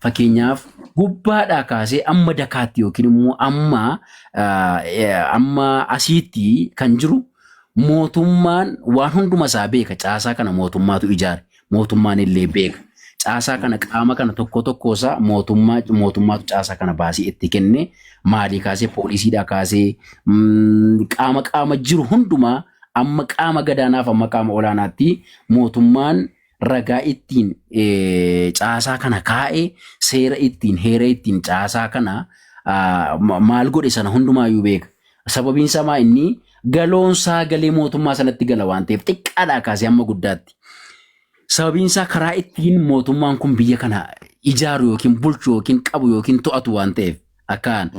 fakkeenyaaf gubbaadhaa kaasee amma dakaatti yookiin immoo amma asiitti kan jiru mootummaan waan hunduma isaa beeka. Caasaa kana mootummaatu ijaare, mootummaan illee beeka. Caasaa kana qaama kana tokko tokko isaa mootummaatu caasaa kana baasee itti kenne. Maalii kaasee, poolisiidhaa kaasee, qaama qaama jiru hundumaa amma qaama gadaanaaf amma qaama olaanaatti mootummaan ragaa ittiin caasaa kana kaa'e, seera ittiin heera ittiin caasaa kana maal godhe sana hundumaayyuu beeka. Sababiin isaa maa inni galoonsaa galee mootummaa sanatti gala waan ta'eef xiqqaadhaa kaasee hamma guddaatti. Sababiin isaa karaa ittiin mootummaan kun biyya kana ijaaru yookiin bulchu yookiin qabu yookiin to'atu waan ta'eef akkaan.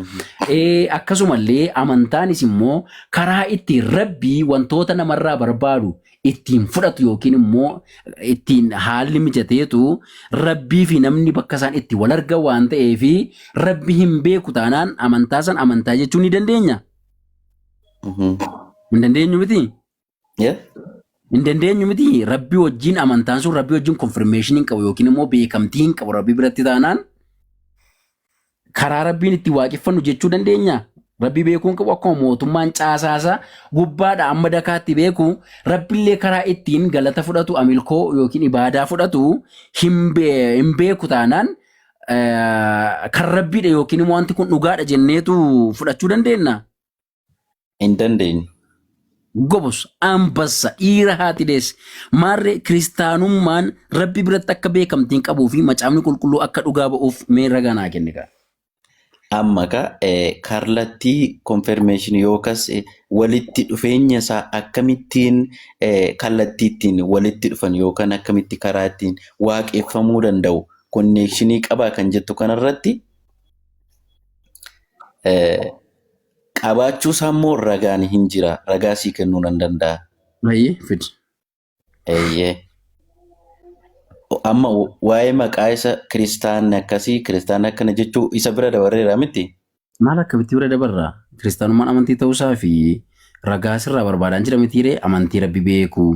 Akkasumallee amantaanis immoo karaa ittiin rabbii wantoota namarraa barbaadu ittiin fudhatu yookiin immoo ittiin haalli mijateetu rabbii fi namni bakka isaan itti wal argan waan ta'eef rabbi hin beeku taanaan amantaa san amantaa jechuu ni dandeenya. Hin dandeenyu miti? Hin dandeenyu miti? Rabbii wajjin amantaan sun rabbii wajjin confirmation hin qabu yookiin immoo beekamtii hin qabu rabbii biratti taanaan karaa rabbiin itti waaqeffannu jechuu dandeenya. Rabbii beekuu hin qabu. Akkuma mootummaan caasaasaa gubbaadha amma dakaatti beeku rabbiillee karaa ittiin galata fudhatu amilkoo yookiin ibaadaa fudhatu hin beeku taanaan. Kan rabbiidha yookiin immoo wanti kun dhugaadha jenneetu fudhachuu dandeenya. Hin dandeenyu. Gobos ambassa dhiira haati deesse maarree kiristaanummaan rabbi biratti akka beekamtiin qabuu fi macaafni qulqulluu akka dhugaa ba'uuf mee ragaa naa kenni kaa. Amma ka kallattii confirmation yookas walitti dhufeenya isaa akkamittiin kallattii ittiin walitti dhufan yookaan akkamitti karaa ittiin waaqeffamuu danda'u connection qabaa kan jettu kanarratti qabaachuu isaa immoo ragaan hin jira. Ragaa sii kennuu nan danda'a. Baay'ee fidi. Eeyyee. Amma waa'ee maqaa isa kiristaanni akkasii kiristaanni akkana jechuu isa bira dabarreera miti. Maal akkamitti bira dabarraa? Kiristaanummaan amantii ta'uusaa fi ragaa sirraa barbaadaan jira mitiiree amantii rabbi beeku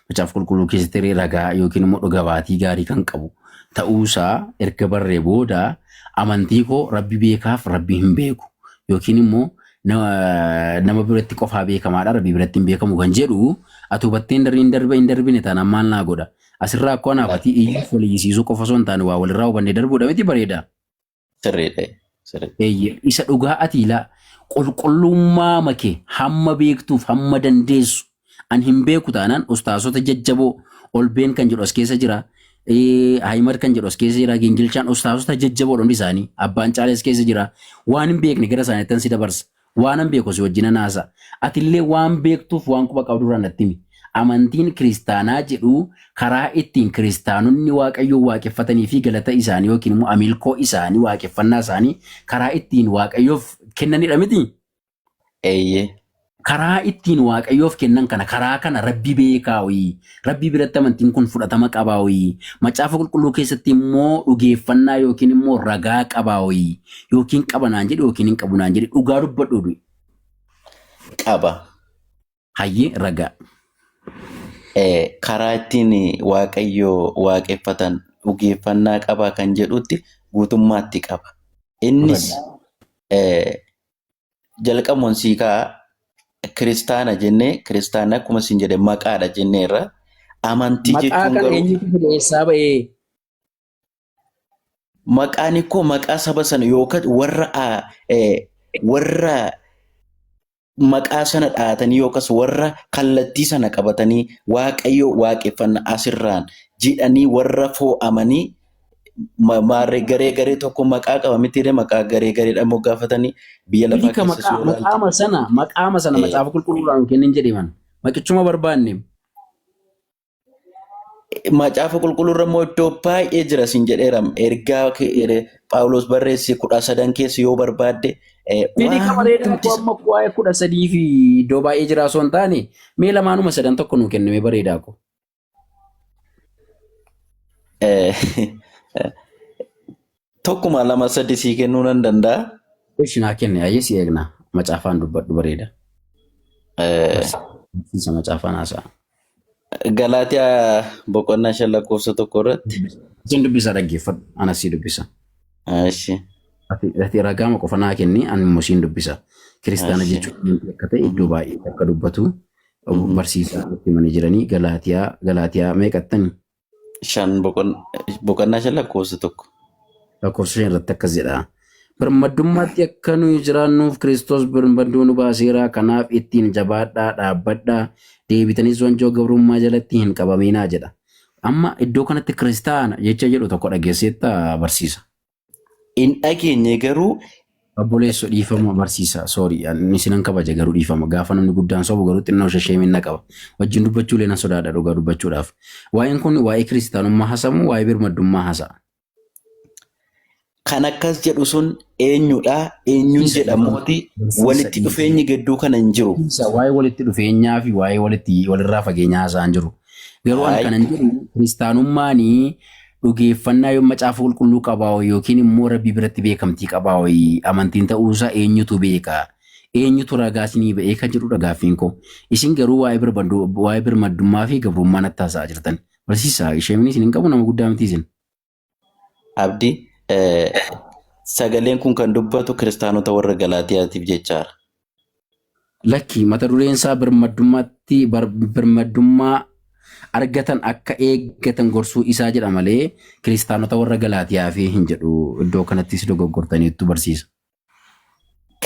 macaafa qulqulluu keessatti ragaa yookiin immoo dhuga baatii gaarii kan qabu ta'uusaa erga barree booda amantii koo rabbi beekaaf rabbi hin beeku yookiin immoo nama biratti qofaa beekamaadha rabbi biratti hin beekamu kan jedhu ati hubattee hin darbe hin darbine taanaan maal naa godha? Asirraa akkoo anaaf ati iyyuu waliyyisiisuu qofa osoo hin taane waa walirraa hubannee darbuudha miti bareeda. Sirriidha. Sirriidha. Eeyyee, isa dhugaa ati ilaa qulqullummaa makee hamma beektuuf hamma dandeessu an hin beeku taanaan ustaasota jajjaboo olbeen kan jedhu as keessa jira. Ahimad kan jedhu as keessa jira. Gingilchaan ustaasota jajjaboo hundi isaanii abbaan caalee as keessa jira. Waan hin beekne gara isaaniitti si dabarsa. Waan hin beeku si wajjin naasa. Atillee waan beektuuf waan quba qabdu irraa natti himi. Amantiin kiristaanaa jedhu karaa ittiin kiristaanonni waaqayyoon waaqeffatanii fi galata isaanii yookiin immoo amilkoo isaanii waaqeffannaa isaanii karaa ittiin waaqayyoof kennanidha miti. Eeyyee. Karaa ittiin waaqayyoof kennan kana karaa kana rabbi beekaawii rabbi biratti amantiin kun fudhatama qabaawii macaafa qulqulluu keessatti immoo dhugeeffannaa yookiin immoo ragaa qabaawii yookiin qaba naan jedhe yookiin hin qabu naan jedhe dhugaa dubbadhu du'i. Qaba. Hayyee ragaa. Karaa ittiin waaqayyo waaqeffatan dhugeeffannaa qaba kan jedhutti guutummaatti qaba. Innis jalqabuun sii ka'a kiristaana jennee kiristaana akkuma siin jedhe maqaadha jenneerra. Amantii Maqaa jechuun kana garuu eenyutu fide eessaa ba'ee? Maqaan koo maqaa saba sana yookaan warra maqaa sana dhaatanii yookaas warra kallattii sana qabatanii waaqayyo waaqeffanna asirraan jedhanii warra foo'amanii maarree garee garee tokko maqaa qaba mitiiree maqaa garee gareedhaan moggaafatanii biyya lafaa Hiika keessa maqaa yoo ilaalte. maqaama sana macaafa qulqulluudhaan kennin jedheman maqichuma barbaanne. Macaafa qulqulluurra immoo iddoo baay'ee jira siin jedheera. Ergaa Phaawulos barreesse 13 keessa yoo barbaadde Fedhii waan bareedaa hundumti koo amma waa'ee 13 fi iddoo baay'ee jira osoo hin taane mee lamaanuma sadan tokko nuu kenname bareedaa koo. Tokkuma lama sadi sii kennuu nan danda'a. Ishi naa kenne ayyee si eegna macaafaan dubbadhu bareeda. Barsiisa macaafaan haasa'a. Galaatiyaa boqonnaa 5 lakkoofsa 1 irratti. Isin dubbisa dhaggeeffadhu anas si dubbisa. Ishi. Ati ragaama qofa naa kenni ani immoo siin dubbisa. Kiristaana jechuun amantii akka ta'e iddoo baay'ee akka dubbatu barsiisaa itti himanii jiranii Galaatiyaa meeqattani? 5 boqonnaa 5 lakkoofsa 1. Lakkoofsa 5 irratti akkas jedha. Birmaddummaatti akka nuyi jiraannuuf Kiristoos birmadduu nu baaseera. Kanaaf ittiin jabaadhaa dhaabbadhaa deebitanis wanjoo gabrummaa jalatti hin qabaminaa jedha. Amma iddoo kanatti kiristaana jecha jedhu tokko dhageesseetta barsiisa. Hin dhageenye garuu. Obboleesso dhiifama barsiisa. Sorry, inni sinan kabaja garuu dhiifama. Gaafa namni guddaan sobu garuu xinnoo shasheemin na qaba. Wajjin dubbachuu illee nan sodaadha dhugaa dubbachuudhaaf. Waa'een kun waa'ee kiristaanummaa hasamu waa'ee birmaddummaa hasa'a. Kan akkas jedhu sun eenyudha? Eenyuun Barsiisa dhiifama. jedhamuuti Barsiisa walitti dhiifama. dhufeenyi gidduu kana hin jiru. Barsiisa waa'ee walitti dhufeenyaa fi waa'ee walitti walirraa fageenyaa haasa'an jiru. Garuu ani Hayi. kanan jedhu kiristaanummaanii dhugeeffannaa yoo macaafa qulqulluu qabaa yookiin immoo rabbii biratti beekamtii qabaa amantiin ta'uusaa eenyutu beeka? Eenyutu ragaa isinii ba'ee kan jedhudha gaaffiin koo. Isin garuu waa'ee birmaddummaa fi gabrummaa natti haasa'aa jirtan. Barsiisaa isheen isin hin qabu nama guddaa miti isin. Abdi sagaleen kun kan dubbatu kiristaanota warra Galaatiyaatiif jechaadha. Lakki mata dureen isaa birmaddummaatti birmaddummaa argatan akka eeggatan gorsuu isaa jedha malee kiristaanota warra Galaatiyaa fi hin jedhu. Iddoo kanattis dogoggortaniittu barsiisa.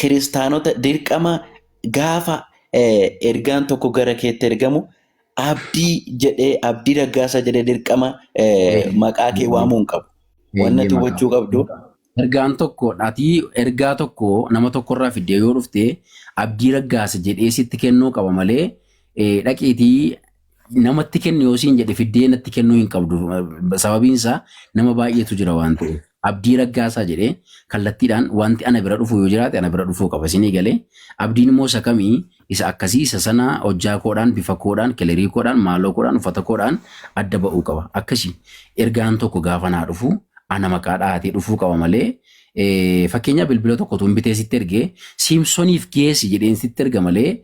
Kiristaanota dirqama gaafa ergaan tokko gara keetti ergamu Abdii jedhee, Abdii Raggaasaa jedhee dirqama maqaa kee waamuu hin qabu. Wanni ati hubachuu qabdu. Ergaan tokko ati ergaa tokko nama tokkorraa fiddee yoo dhufte Abdii Raggaasa jedhee sitti kennuu qaba malee dhaqiitii namatti kennu yoo siin jedhe fiddee natti kennuu hin qabdu. Sababiin isaa nama baay'eetu jira waan ta'eef. Abdii Raggaasaa jedhee kallattiidhaan wanti ana bira dhufu yoo jiraate ana bira dhufuu qaba. Isinii galee? Abdiin immoo isa kamii, isa akkasii, isa sana, hojjaa koodhaan, bifa koodhaan, kelerii koodhaan, maaloo koodhaan, uffata koodhaan adda ba'uu qaba. Akkasi ergaan tokko gaafa naa dhufu ana maqaa dhahatee dhufuu qaba malee fakkeenyaaf bilbila tokko tun bitee sitti ergee Siimsoniif geessi jedheen sitti erga malee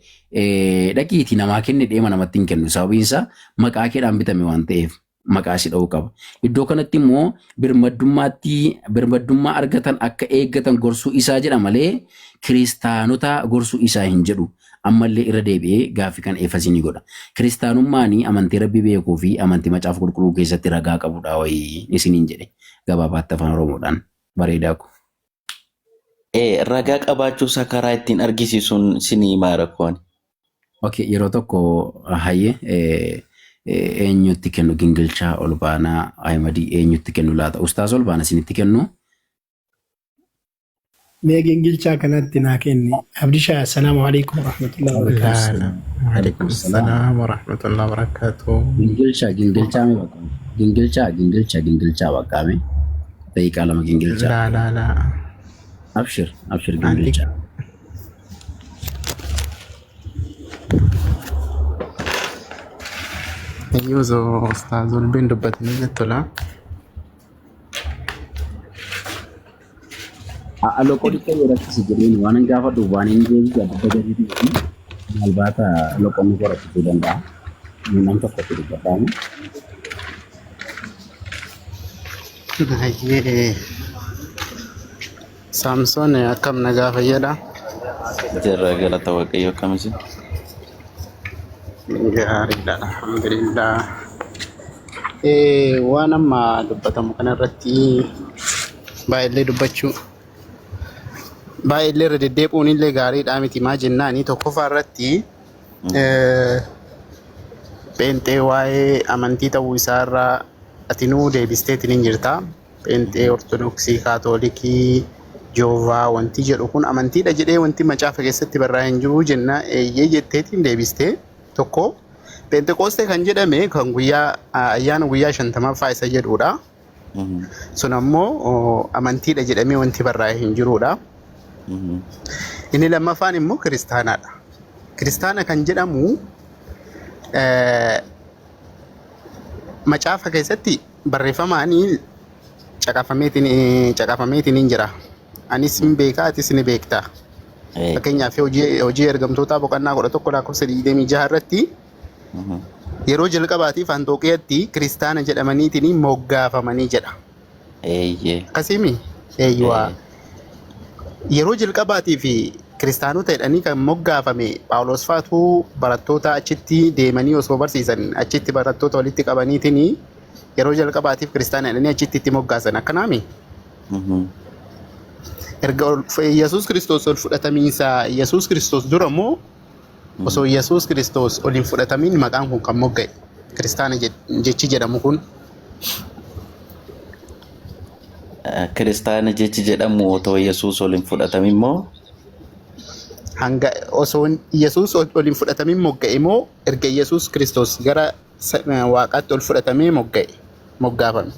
dhaqiitii namaa kenni deema namatti hin kennu. Sababiin isaa maqaa keedhaan bitame waan ta'eef maqaa si dha'uu qaba. Iddoo kanatti immoo birmaddummaatti birmaddummaa argatan akka eeggatan gorsuu isaa jedha malee kiristaanota gorsuu isaa hin jedhu. Ammallee irra deebi'ee gaaffii kana ifa isinii godha. Kiristaanummaan amantii Rabbi beekuu fi amantii Macaafa Qulqulluu keessatti ragaa qabudha wayii isiniin jedhe gabaabaatti afaan Oromoodhaan bareedaa ko. Ragaa qabaachuu isaa karaa ittiin argisiisuun isinii himaa rakkoon. Okay, yeroo tokko hayyee eenyutti kennu gingilchaa Olbaanaa Ahimadii eenyutti kennu laata? Ustaaz Olbaana isinitti kennu? Mee gingilchaa kanatti naa kenni. Abdishaa, assalaamu alaikum warahmatullahi wabarakatuh. Laala. Waalaikum salaam warahmatullahi wabarakatuh. Gingilchaa, gingilchaa mee bakka. Gingilchaa, gingilchaa, gingilchaa bakka mee. Daqiiqaa 2 gingilchaa. Laa laa laa. Abshir, abshir Anti gingilchaa. Iyyuu osoo ustaaz Olbiin dubbatanii jettu laa. Loqodicha yoo rakkise jedheen waan hin gaafadhuuf waan hin deebisu adda adda gatii fi maalbaata loqonni koo rakkisuu danda'a. Nam tokkotti dubbadhaani. Baay'ee Saamsoon akkam nagaa fayyadha. Jirra galata Waaqayyo, akkam isin? Gaariidha, alhamdulillah. Waan amma dubbatamu kanarratti baay'eellee dubbachuu baay'eellee irra deddeebi'uun illee gaariidha miti. Maa jennaani, tokkoffaa irratti pheenxee waa'ee amantii ta'uu isaarraa atinuu deebisteetiin hin jirta. Pheenxee, Ortodoksii, Kaatolikii, Joovaa wanti jedhu kun amantiidha jedhee wanti macaafa keessatti barraa'ee hin jiru jenna, eeyyee jetteetiin deebistee. Tokko Pheenxeqoostee kan jedhame kan guyyaa ayyaana guyyaa 50ffaa isa jedhudha. Sun ammoo amantiidha jedhamee wanti barraa'ee hin jirudha. Inni lammaffaan immoo kiristaanaadha. Kiristaana kan jedhamu macaafa keessatti barreeffamaan caqafameetiin hin jira. Anis hin beeka, atis ni beekta. Fakkeenyaaf hojii ergamtootaa boqonnaa 11 lakkoofsa 26 irratti yeroo jalqabaatiif Anxooqiyaatti kiristaana jedhamaniitiin moggaafamanii jedha. Akkasiimi? Eeyyuwaa. Yeroo jalqabaatiif kiristaanota jedhanii kan moggaafame Phaawulos faatu barattoota achitti deemanii osoo barsiisan achitti barattoota walitti qabaniitiin yeroo jalqabaatiif kiristaana jedhanii achitti itti moggaasan, akkanaami? Erga Yesuus Kiristoos ol fudhatamiinsa Yesuus Kiristoos dura immoo osoo Yesuus Kiristoos ol hin fudhatamiin maqaan kun kan mogga'e kiristaana jechi jedhamu kun? Kiristaana jechi jedhamu otoo Yesuus ol hin fudhatamin moo? Hanga osoo Yesuus ol hin fudhatamin mogga'e moo erga Yesuus Kiristoos gara waaqaatti ol fudhatamee mogga'e, moggaafame?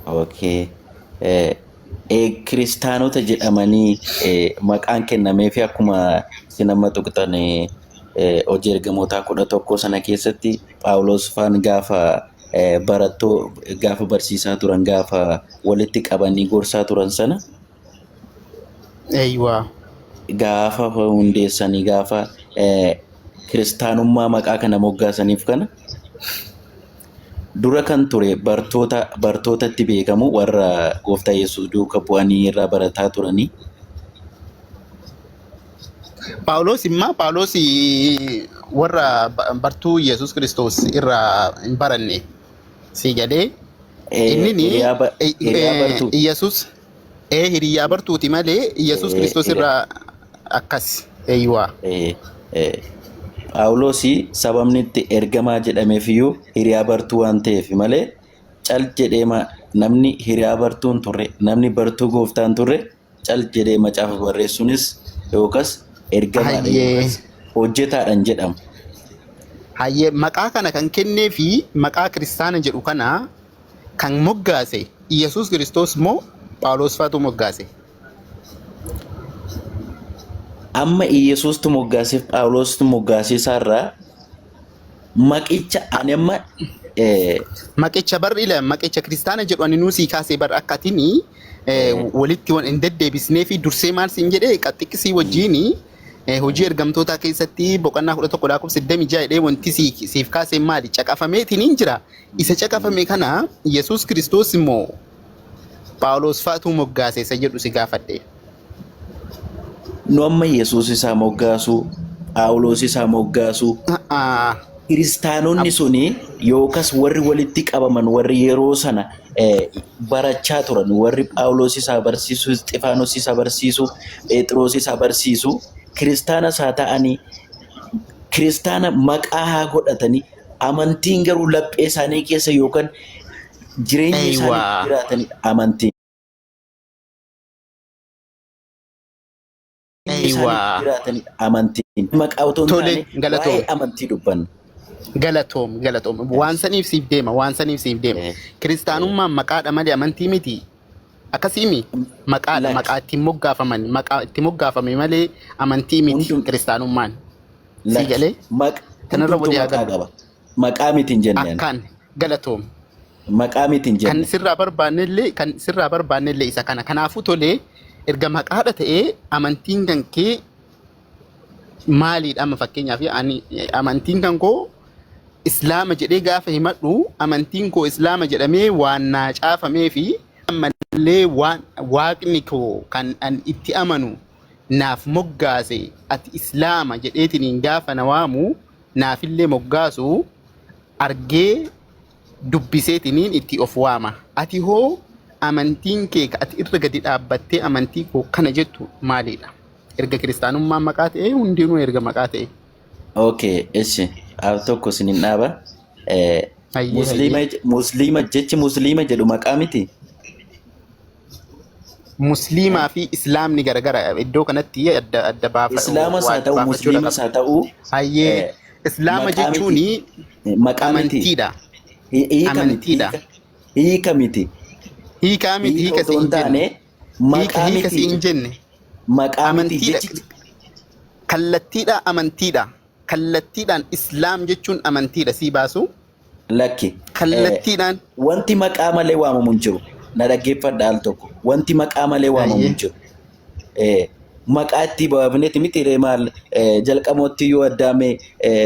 Okay. Kiristaanota jedhamanii maqaan kennameefi akkuma isin amma tuqxan hojii ergamootaa 11 sana keessatti Phaawulos faan gaafa barattoo gaafa barsiisaa turan, gaafa walitti qabanii gorsaa turan sana gaafa hundeessanii, gaafa kiristaanummaa maqaa kana moggaasaniif, kana dura kan ture bartoota, bartootatti beekamu, warra gooftaa Yesuus duuka bu'anii irraa barataa turanii. Phaawulos immoo Phaawulos warra bartuu Yesuus Kiristoos irraa hin baranne si galee innini Hiriyaa bartuu. Yesuus hiriyaa bartuuti malee Yesuus Kiristoos irraa akkas eeyyuwaa. Phaawulos sababni itti ergamaa jedhameef iyyuu hiriyaa bartuu waan ta'eef malee cal jedhee namni hiriyaa bartuu hin turre, namni bartuu gooftaa hin turre cal jedhee macaafa barreessuunis yookas ergamaadha yookas hojjetaadhaan jedhama. Hayyee, maqaa kana kan kennee fi maqaa kiristaana jedhu kana kan moggaase Yesuus Kiristoos moo Phaawulos faatu moggaase? Amma Iyesuustu moggaaseef Phaawulostu moggaasee isaarraa maqicha ani amma Maqicha bar ila maqicha kiristaana jedhu ani nuusii kaasee bar akka atini walitti waan hin deddeebisnee fi dursee maal siin jedhee qaxxiqisii wajjiini hojii ergamtootaa keessatti boqonnaa 11 lakkoofsa 26 jedhee wanti siif kaasee maali caqafameetiin hin jira. Isa caqafame kana Yesuus Kiristoos immoo Phaawulos fa'atu moggaase isa jedhu si gaafadhe. Nu amma Yesuus isaa moggaasu, Phaawulos isaa moggaasu, kiristaanonni suni yookas warri walitti qabaman warri yeroo sana barachaa turan warri Phaawulos isaa barsiisu, Isxifaanos isaa barsiisu, Phexros isaa barsiisu kiristaana isaa ta'anii kiristaana maqaa haa godhatanii amantiin garuu laphee isaanii keessa yookaan jireenya isaanii jiraatanidha amantiin. Isaanii jiraatanidha amantiin. Maqaa otoo hin Tole, taane galatoom. waa'ee amantii dubbanna. Galatoom, galatoom. Waan saniif siif deema, waan saniif siif deema. Kiristaanummaan maqaadha malee amantii miti. Akkasiimi maqaadha, maqaa ittiin moggaafaman, maqaa itti moggaafame malee amantii miti kiristaanummaan. Sii Lakki. galee? Kanarra Hundumtuu walii haa maqaa galu. qaba. Maqaa miti hin jenne ani. Akkaan galatoom. Maqaa miti hin Kan jenne. sirraa barbaannellee kan sirraa barbaannellee isa kana. Kanaafuu tolee erga maqaadha ta'ee amantiin kan kee maaliidha amma fakkeenyaaf ani amantiin kan koo Islaama jedhee gaafa himadhu amantiin koo Islaama jedhamee waan naa caafamee fi ammallee waan waaqni koo kan an itti amanu naaf moggaase ati Islaama jedheetiniin gaafa na waamu naafillee moggaasu argee dubbiseetiniin itti of waama. Ati hoo amantiin kee ka ati irra gadi dhaabbattee amantii koo kana jettu maalidha? Erga kiristaanummaan maqaa ta'ee hundinuu erga maqaa ta'e. Okay, eshi. Al tokko isinin dhaaba. Hayyee Musliima hayyee. musliima jechi musliima jedhu maqaa miti. Musliimaa fi Islaamni garagara iddoo kanatti adda adda Islaamas haa ta'u baafachuudha musliimas qabna. haa ta'u Hayyee Islaama maqaa miti. jechuun Maqaa miti. amantiidha. Hiika miti. Amantiidha. Hiika miti. Hiikaa miti Hiika hiika otoo si hin hin jenne. taane Hiika maqaa hiika si miti. hin jenne. Maqaa miti Amantiidha. jechi Kallattiidha amantiidha. Kallattiidhaan Islaam jechuun amantiidha sii baasu. Lakki. Kallattiidhaan. Wanti maqaa malee waamamu hin jiru. Na dhaggeeffadha al tokko. Wanti maqaa malee waamamu hin jiru. Maqaa itti baafneeti miti ree maal jalqabootti yoo addaame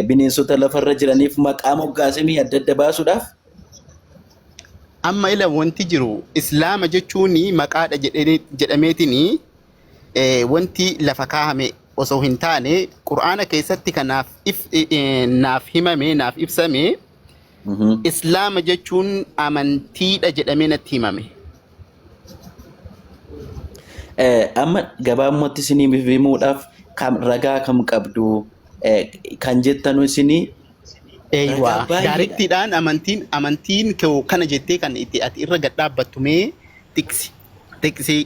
bineensota lafarra jiraniif maqaa moggaasee adda adda baasuudhaaf. Amma ila wanti jiru Islaama jechuun maqaadha jedhameetiin wanti lafa kaahame osoo hin taane Qur'aana keessatti kan naaf naaf himame naaf ibsame Islaama jechuun amantiidha jedhamee natti himame. Amma gabaabumatti isiniif himuudhaaf kam ragaa kam qabdu kan jettanu isinii Eeywa ragaa baay'eedha. daarektiidhaan amantiin koo kana jettee kan itti ati irra gad dhaabbattu mee tiksi tiksi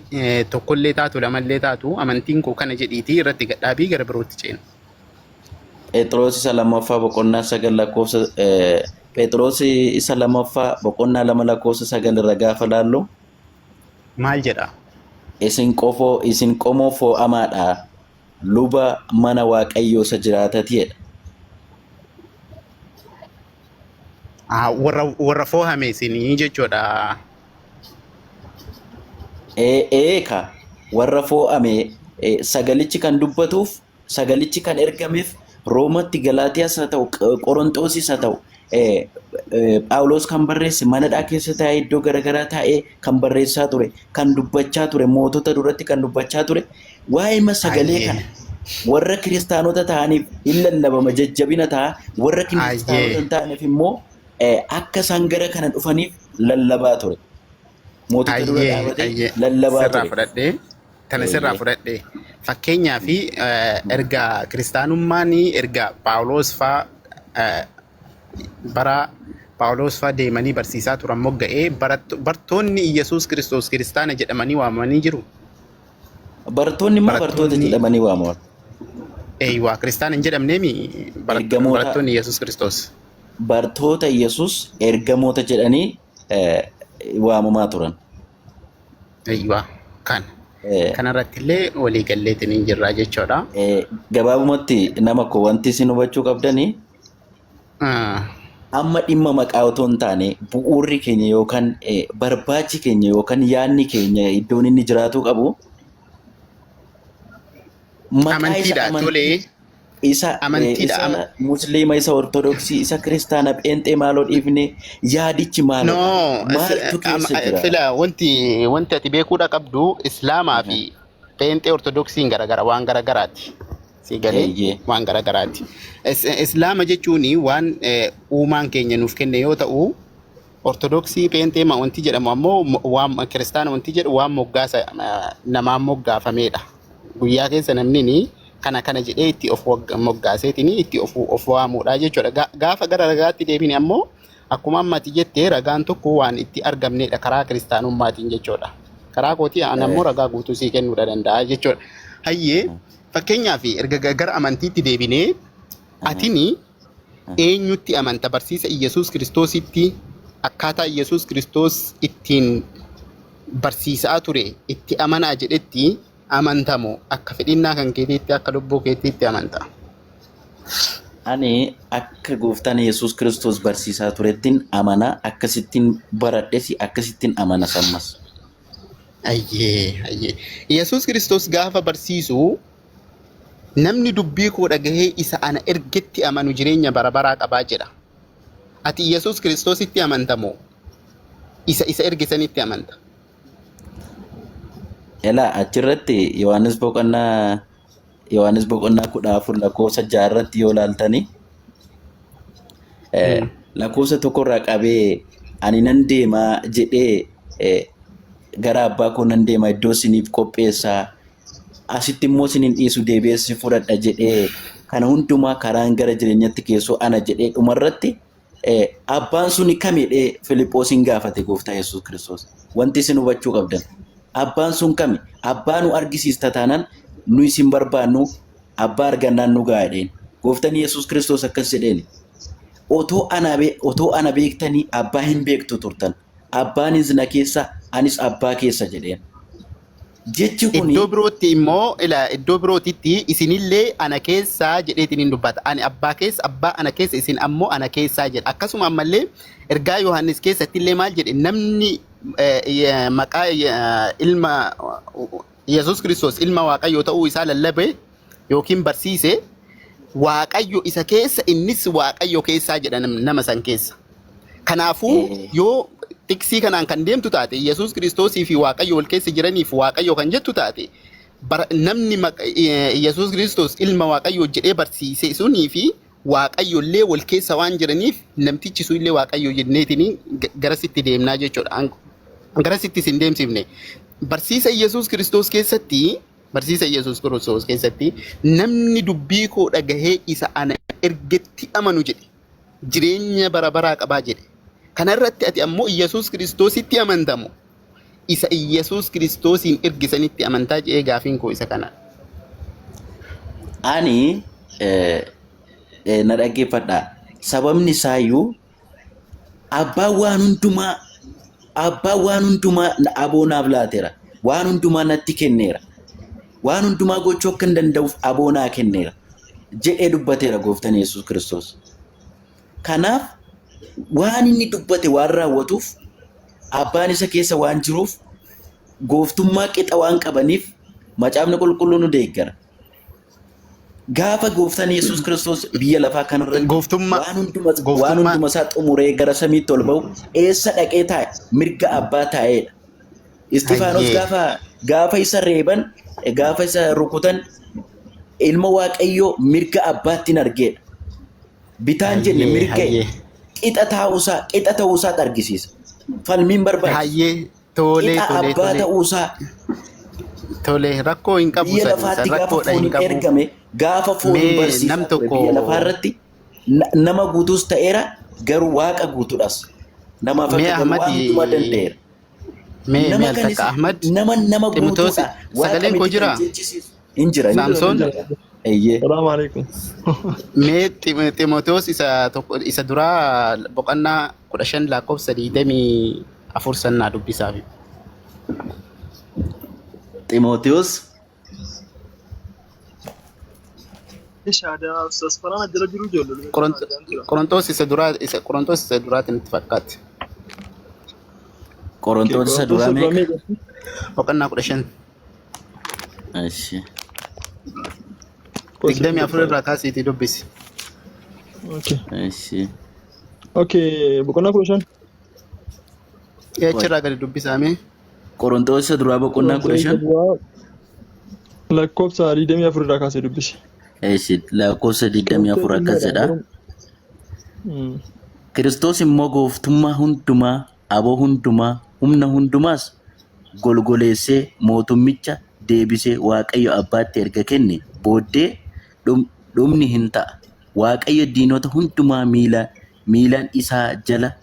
tokkollee taatu lamallee taatu amantiin koo kana jedhiitii irratti gad dhaabii gara birootti ceena. Phexros isa lammaffaa boqonnaa 9 lakkoofsa Phexros isa lammaffaa boqonnaa 2 lakkoofsa 9 irra gaafa laallu Maal jedha? Isin qofoo isin qomoo foo'amaadha luba mana Waaqayyoo isa jiraatati jedha. Ah, warra foohame isinii jechuudha. Ee ka warra foo'ame sagalichi kan dubbatuuf sagalichi kan ergameef Roomatti Galaatiyaas haa ta'u Qorontoosis haa ta'u Phaawulos kan barreesse manadhaa keessa taa'ee iddoo garaagaraa taa'ee kan barreessaa ture kan dubbachaa ture mootota duratti kan dubbachaa ture waa'ee sagalee kana Warra kiristaanota ta'aniif hin lallabama jajjabina ta'a. Warra kiristaanota Ayyee. hin taaneef immoo akka isaan gara kana dhufaniif lallabaa ture. Mootota dura Ayyee, dhaabatee ayyee. lallabaa Sirraa ture. fudhadhee, tana sirraa Eeyyee. fudhadhee. Fakkeenyaa fi erga kiristaanummaan erga Phaawulos faa bara Phaawulos faa deemanii barsiisaa turan mogga'ee bartoonni Iyyasuus Kiristoos kiristaana jedhamanii waamamanii jiru. Barattoonni immoo bartoota Barattoonni jedhamanii waamamu. Eeywaa kiristaana hin jedhamneemi Ergamoota barattoonni Iyyasuus Kiristoos. Bartoota Yesuus ergamoota jedhanii waamamaa turan. Eeywaa kan kanarratti illee walii galleetiin hin jirraa jechuudha. Gabaabumatti nama koo wanti isin hubachuu qabdanii amma dhimma maqaa otoo hin taane bu'uurri keenya yookaan barbaachi keenya yookaan yaadni keenya iddoon inni jiraatuu qabu maqaa isa Amantiidha amantii tolee isa amantiidha isa musliima isa ortodoksii isa kiristaana pheenxee maaloo dhiifne yaadichi maalodha No, maaltu keessa jira? fila wanti ati beekuudha qabdu islaamaa fi pheenxee ortodoksiin garagara waan garagaraati. Si galee Eeyyee. waan garagaraati. Islaama jechuun waan uumaan keenya nuuf kenne yoo ta'u, ortodoksii pheenxee wanti jedhamu ammoo waan kiristaana wanti jedhu waan moggaasa namaan moggaafameedha. Guyyaa keessa namni ni kana kana jedhee itti of moggaaseetiin itti of waamuudha jechuudha. Gaafa gara ragaatti deebine ammoo akkuma amma ati jettee ragaan tokko waan itti argamnedha karaa kiristaanummaatiin jechuudha. Karaa kootii an ammoo ragaa guutuu sii kennuudha danda'a jechuudha. Hayyee fakkeenyaaf erga gara amantiitti deebinee atini eenyutti amanta barsiisa Iyyasuus Kiristoositti akkaataa Iyyasuus Kiristoos ittiin barsiisaa ture itti amanaa jedhetti amantamu akka fedhinnaa kan keetiitti akka lubbuu keetiitti amanta? Ani akka gooftaan Yesuus Kiristoos barsiisaa turettin amana, akkasittin baradhes, akkasittin amanas ammas. Ayyee, ayyee. Yesuus Kiristoos gaafa barsiisu namni dubbii koo dhagahee isa ana ergetti amanu jireenya bara baraa qabaa jedha. Ati Yesuus Kiristoositti amanta moo isa isa erge sanitti amanta? Elaa achirratti Yohaannis boqonnaa 14 lakkoofsa 6 irratti yoo ilaaltani lakkoofsa tokkorraa qabee ani nan deemaa jedhee gara abbaa koo nan deema iddoo isiniif qopheessaa asitti immoo isin hin dhiisu deebi'ee isin fudhadha jedhee kana hundumaa karaan gara jireenyatti geessu ana jedhee dhumarratti abbaan suni kamidhee Filiphoosin gaafate gooftaa Yesuus Kiristoos. Wanti isin hubachuu qabdan abbaan sun kami abbaa nu argisiista taanaan nu isin barbaannu abbaa argannaan nu ga'a jedheen. Gooftaan Yesuus Kiristoos akkas jedheen. Otoo ana beektanii abbaa hin beektu turtan. Abbaanis na keessa anis abbaa keessa jedheen. Jechi kuni Iddoo birootti immoo ila iddoo birootitti isinillee ana keessaa jedheetiin hin dubbata. Ani abbaa keessa, abbaa ana keessa, isin ammoo ana keessaa jedha. Akkasuma ammallee ergaa Yohaannis keessatti illee maal jedhe namni maqaa ilma Yesuus Kiristoos ilma Waaqayyoo ta'uu isaa lallabe yookiin barsiise Waaqayyo isa keessa innis Waaqayyo keessaa jedha nama san keessa. Kanaafuu yoo tiksii kanaan kan deemtu taate Yesuus Kiristoosii fi Waaqayyo wal keessa jiraniif Waaqayyo kan jettu taate namni Yesuus Kiristoos ilma Waaqayyoo jedhee barsiise sunii fi Waaqayyo illee wal keessa waan jiraniif namtichi sun illee Waaqayyo jenneetiin garasitti deemnaa jechuudha. Garasitti isin deemsifne. Barsiisa Yesuus Kiristoos keessatti namni dubbii koo dhagahee isa ana ergetti amanu jedhe jireenya bara baraa qabaa jedhe. Kanarratti ati ammoo Yesuus Kiristoositti amantamu isa Yesuus Kiristoosiin ergisanitti amantaa jedhee gaafiin koo isa kana. Ani na dhaggeeffadha. Sababni isaayyuu abbaan waan hundumaa aboo naaf laateera. Waan hundumaa natti kenneera. Waan hundumaa gochuu akka hin danda'uuf aboo naa kenneera. Jedhee dubbateera gooftaan Yesuus Kiristoos. Kanaaf waan inni dubbate waan raawwatuuf abbaan isa keessa waan jiruuf gooftummaa qixa waan qabaniif macaafni qulqulluu nu deeggara. Gaafa gooftaan Yesuus Kiristoos biyya lafaa kanarratti Gooftummaa waan gooftummaa hunduma isaa xumuree gara samiitti ol ba'u eessa dhaqee taa'e? Mirga abbaa taa'eedha. Istifaanos Hayyee. gaafa isa reeban gaafa isa rukutan Ilma Waaqayyoo mirga abbaatti hin argeedha. Bitaan jenne Hayyee mirga hayyee. qixa taa'uusaa qixa ta'uusaatu argisiisa. Falmiin barbaachisa. Hayyee tolee Qixa tolee abbaa tolee. ta'uusaa Tolee rakkoo hin qabu biyya san san lafaatti gaafa rakkoodha hin fooniin qabu. ergame gaafa fooniin Mee nam barsiisaa ture tokko biyya lafaa irratti nama guutuus ta'eera garuu waaqa guutuudhas. Namaaf mee akka galu Ahmad waan hundumaa danda'eera. mee mee Nama al kan takka isa Ahmad nama nama Ximotewos guutuudha waaqa sagaleen koo miti kan jiraa? jechisiisu. Hin jira hin jira. Saamsoon Hin jira. Eeyyee. Salaamu alaikum. mee Ximotewos isa tokko isa duraa boqonnaa 15 lakkoofsa 24 sannaa dubbisaaf. Ximootiyoos Shaadaa Ustaas Faraan jala jiru ijoollee addaan tura. Qorontoos isa duraa isa Qorontoos isa duraatiin itti fakkaatti. Qorontoos isa Qorontoos duraa isa duraa meeqa? meeqa? Boqonnaa 15 Eshi. 24 irraa kaasiitii dubbisi. Okay. Eshi. Okay, boqonnaa 15. Achirraa gadi dubbisaame. Qorontoos isa duraa boqonnaa kudha Qorontoos isa shan. duraa lakkoofsa 24 irraa kaasee dubbisi. Eshi lakkoofsa 24 akkas jedha. Kiristoos immoo gooftummaa hundumaa, aboo hundumaa, humna hundumaas golgoleessee mootummicha deebisee Waaqayyo Abbaatti erga kenne booddee dhumni hin ta'a. Waaqayyo diinota hundumaa miila miilan isaa jala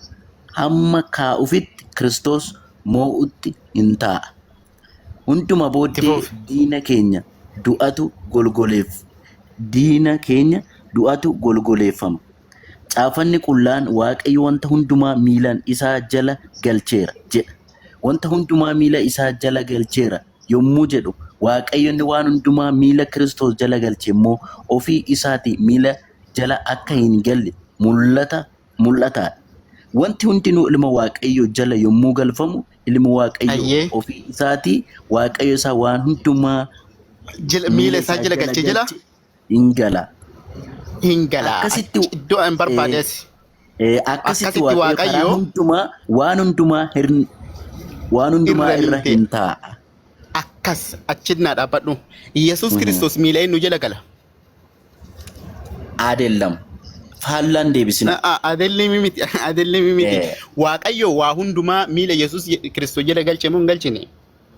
hamma kaa'ufitti Kiristoos moo'utti hin ta'a. Hunduma Itti booddee fufi. diina keenya du'atu golgoleef diina keenya du'atu golgoleeffama. Caafanni qullaan Waaqayyo wanta hundumaa miilan isaa jala galcheera jedha. Wanta hundumaa miila isaa jala galcheera yommuu jedhu Waaqayyo inni waan hundumaa miila Kiristoos jala galche immoo ofii isaati miila jala akka hin galle mul'ata mul'ataadha. Wanti hundinuu ilma Waaqayyo jala yommuu galfamu ilmi Waaqayyo Hayyee. ofii isaatii Waaqayyo isaa waan hundumaa Jala miila miila isaa isaa jala jala galchee jala galche hin gala. hin gala. Akkasitti Iddoo an barbaade eh, asi. akkasitti Akkasitti Waaqayyo karaa Waaqayyo hundumaa waan hundumaa waan hundumaa irra irra hin hin ta'e. taa'a. Akkas achinnaa dhaabbadhu. Yesuus Kiristoos miila eenyu jala gala? Adeellam. Faallaan deebisina. Adelli miti. Adelli miti. Waaqayyo waa hundumaa miila Yesuus Kiristoos jala galche moo hin galchine?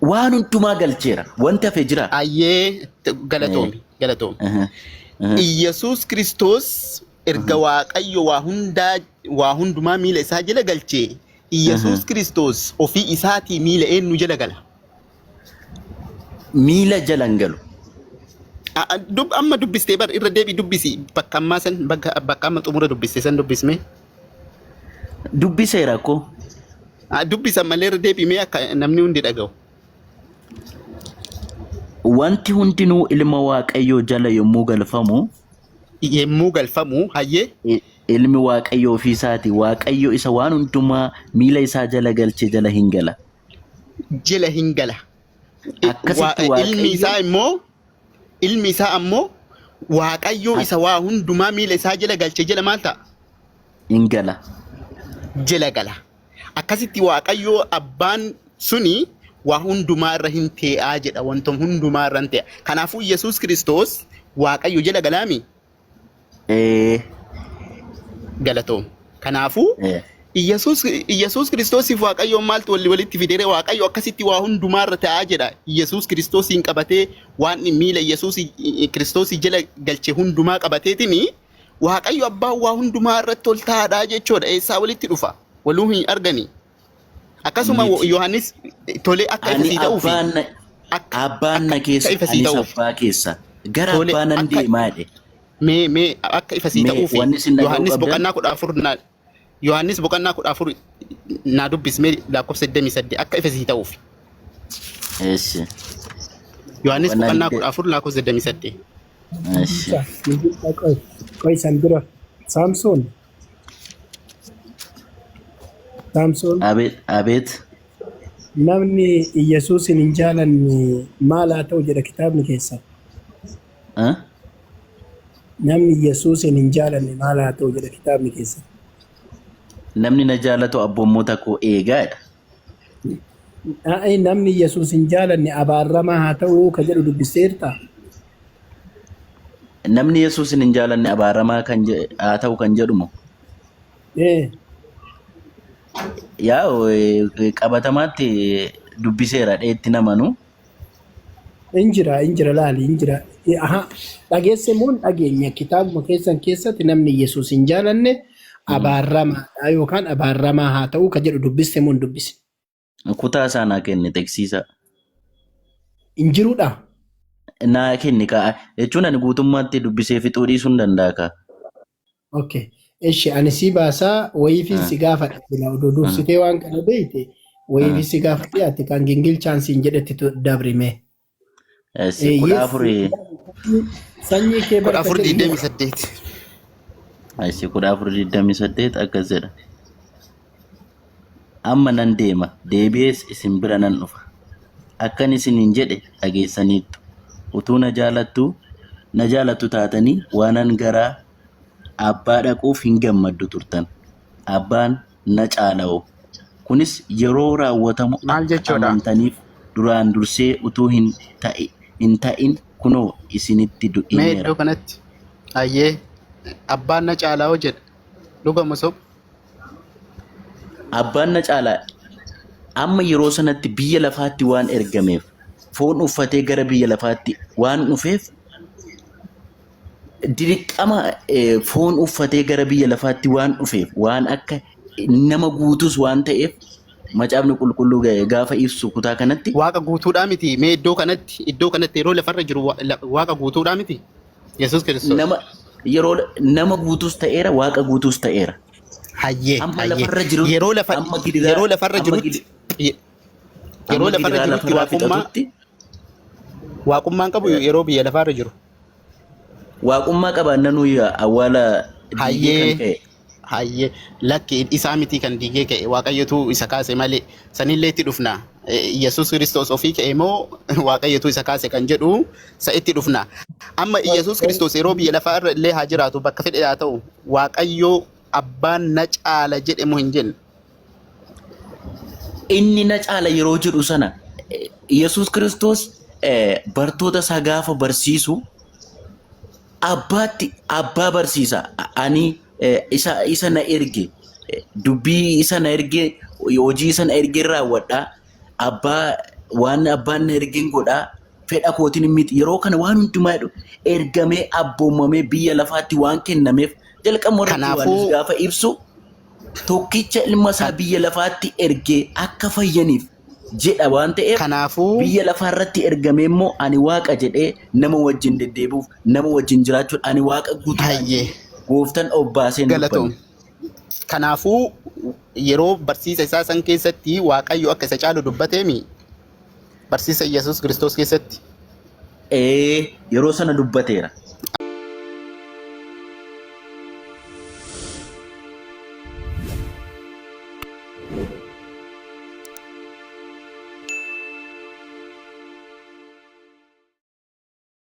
Waan hundumaa galcheera. Wanti hafe jira. Ayyee galatoomi. Galatoomi. Yesuus Kiristoos erga Waaqayyo waa hundaa waa hundumaa miila isaa jala galche Yesuus Kiristoos ofii isaatii miila eenyu jala gala? Miila jala hin galu. Amma dubbistee bar irra deebi dubbisi bakka ammaa san bakka bakka amma xumura dubbiste san dubbisme. Dubbiseera koo. Dubbisa malee irra deebi'ee akka namni hundi dhaga'u. Wanti hundinuu ilma Waaqayyoo jala yommuu galfamu Yemmuu galfamu hayyee ilmi Waaqayyoo ofii isaati Waaqayyo isa waan hundumaa miila isaa jala galche jala hin gala. Jala hin gala. Akkasitti Ilmi Waaqayyo isaa immoo ilmi isaa ammoo Waaqayyoo isa waa hundumaa miila isaa jala galche jala maal ta'a? Hin gala. Jala gala. Akkasitti Waaqayyoo abbaan suni waa hundumaa irra hin tee'aa jedha. Wanta hundumaa irra hin tee'a. Kanaafuu Yesuus Kiristoos Waaqayyo jala galaami? Ee. Galatoom. Kanaafuu Iyyasuus Iyyasuus Kiristoosiif Waaqayyoon maaltu walli walitti fidere Waaqayyo akkasitti waa hundumaa irra taa'aa jedha. Iyyasuus Kiristoosiin qabatee waan miila Iyyasuus Kiristoosii jala galche hundumaa qabateetini Waaqayyo abbaan waa hundumaa irratti ol taa'aadha jechuudha. Eessaa walitti dhufa? Waluu hin argani. Akkasuma Miti. Yohaannis tolee akka ifa Ani sii ta'uufi abbaan na abbaan na akka keessa ifa sii anis ta'uuf abbaa keessa gara tole abbaa nan akka deemaa jedhe. mee mee akka ifa sii Mee ta'uufi wanni isin dhaga'uu Yohaannis qabdan boqonnaa 14 na Yohaannis boqonnaa 14 naa dubbis mee lakkoofsa 28 akka ifa sii ta'uufi. Eessi. Yohaannis Boqonnaa boqonnaa digda 14 lakkoofsa 28. Eessi. Qoy qoy san dura Saamsoon Saamsoon Abeet abeet. namni Iyyasuusin hin jaalanne maal haa ta'u jedha kitaabni keessa. Eh? Namni Iyyasuusin hin jaalanne maal haa ta'u jedha kitaabni keessa. Namni na jaalatu abboommota koo eegaa jedha. Ayi namni Iyyasuus hin jaalanne abaaramaa haa ta'u ka jedhu dubbisteerta. Namni Yesuusin hin jaalanne abaaramaa kan haa ta'u kan jedhu moo? Ee. Yaa qabatamaatti dubbiseera dheetti namanu. Injira injira laali injira. Aha dhageesse moo hin dhageenye kitaabuma keessan keessatti namni Yesuus hin jaalanne abaaramaadha yookaan abaaramaa haa ta'u ka jedhu dubbiste moo hin dubbisne? Kutaa isaa naa kenni teksiisa. Hin jiruudha. Naa kenni kaa jechuun ani guutummaatti dubbisee fixuu dhiisuu hin danda'a kaa. Okay. Eshi ani si baasaa wayiifin si gaafadha sila odoo dursitee waan kana beeyte wayiifin si gaafadhe ati kan gingilchaan siin jedhetti dabrime. Si kudha afurii Sanyii kee kudha barka afur jedhi 28. Si 14:28 akkas jedha. Amma nan deema deebi'ees isin bira nan dhufa. Akkan isiniin jedhe dhageessaniittu. Utuu na jaalattu na jaalattu taatanii waanan gara abbaa dhaquuf hin gammaddu turtan. Abbaan na caala'o. Kunis yeroo raawwatamu Maal akka jechuudha? amantaniif duraan dursee utuu hin hin ta'in kunoo isinitti Mee himeera. iddoo kanatti ayyee abbaan na caalaa jedha. Dhugama sob. Abbaan na caalaa amma yeroo sanatti biyya lafaatti waan ergameef foon uffatee gara biyya lafaatti waan dhufeef dirqama foon uffatee gara biyya lafaatti waan dhufeef waan akka nama guutus waan ta'eef macaafni qulqulluu gaafa ibsu kutaa kanatti Waaqa guutuudhaa miti. Mee iddoo kanatti yeroo lafarra jiru waaqa guutuudhaa miti. Yesuus Kiristoos. Nama yeroo nama guutus ta'eera, waaqa guutus ta'eera. Hayyee Amma hayyee. lafarra jirutti Yeroo lafa amma gidiraa yeroo lafarra amma jirutti yeroo amma lafarra gidiraa jirutti lafarraa waaqummaa fixatutti waaqummaan qabu yeroo biyya lafaarra jiru. Waaqummaa qabaannanuu awwaala diigee kan Hayyee ka'e. Hayyee, lakki, isaa miti kan diigee ka'e, waaqayyotu isa kaase malee. Sanillee itti dhufna. Yesuus Kiristoos ofii ka'e moo waaqayyotu isa kaase kan jedhu isa itti dhufna. Amma Yesuus Kiristoos yeroo biyya lafaa irra illee haa jiraatu, bakka fedhe haa ta'u, waaqayyo abbaan na caala jedhe moo hin jenne? Inni na caala yeroo jedhu sana Yesuus Kiristoos bartoota isaa gaafa barsiisu abbaatti abbaa barsiisa. Ani isa na erge, dubbii isa na erge, hojii isa na erge raawwadha. Abbaa waan abbaan na ergeen godhaa. Fedha kootiin miti. Yeroo kana waan hundumaa jedhu ergamee abboomamee biyya lafaatti waan kennameef jalqabuma irratti Yohaannis Kanaafuu gaafa ibsu tokkicha ilma isaa biyya lafaatti ergee akka fayyaniif jedha waan ta'eef Kanaafuu biyya lafaa irratti ergamee immoo ani waaqa jedhee nama wajjin deddeebi'uuf, nama wajjin jiraachuun ani waaqa guutuudhaan jedhee gooftan of baasee hin Galatoom. dubbanne. Kanaafuu yeroo barsiisa isaa san keessatti waaqayyo akka isa caalu dubbateemi barsiisa Yesuus Kiristoos keessatti. Ee, yeroo sana dubbateera.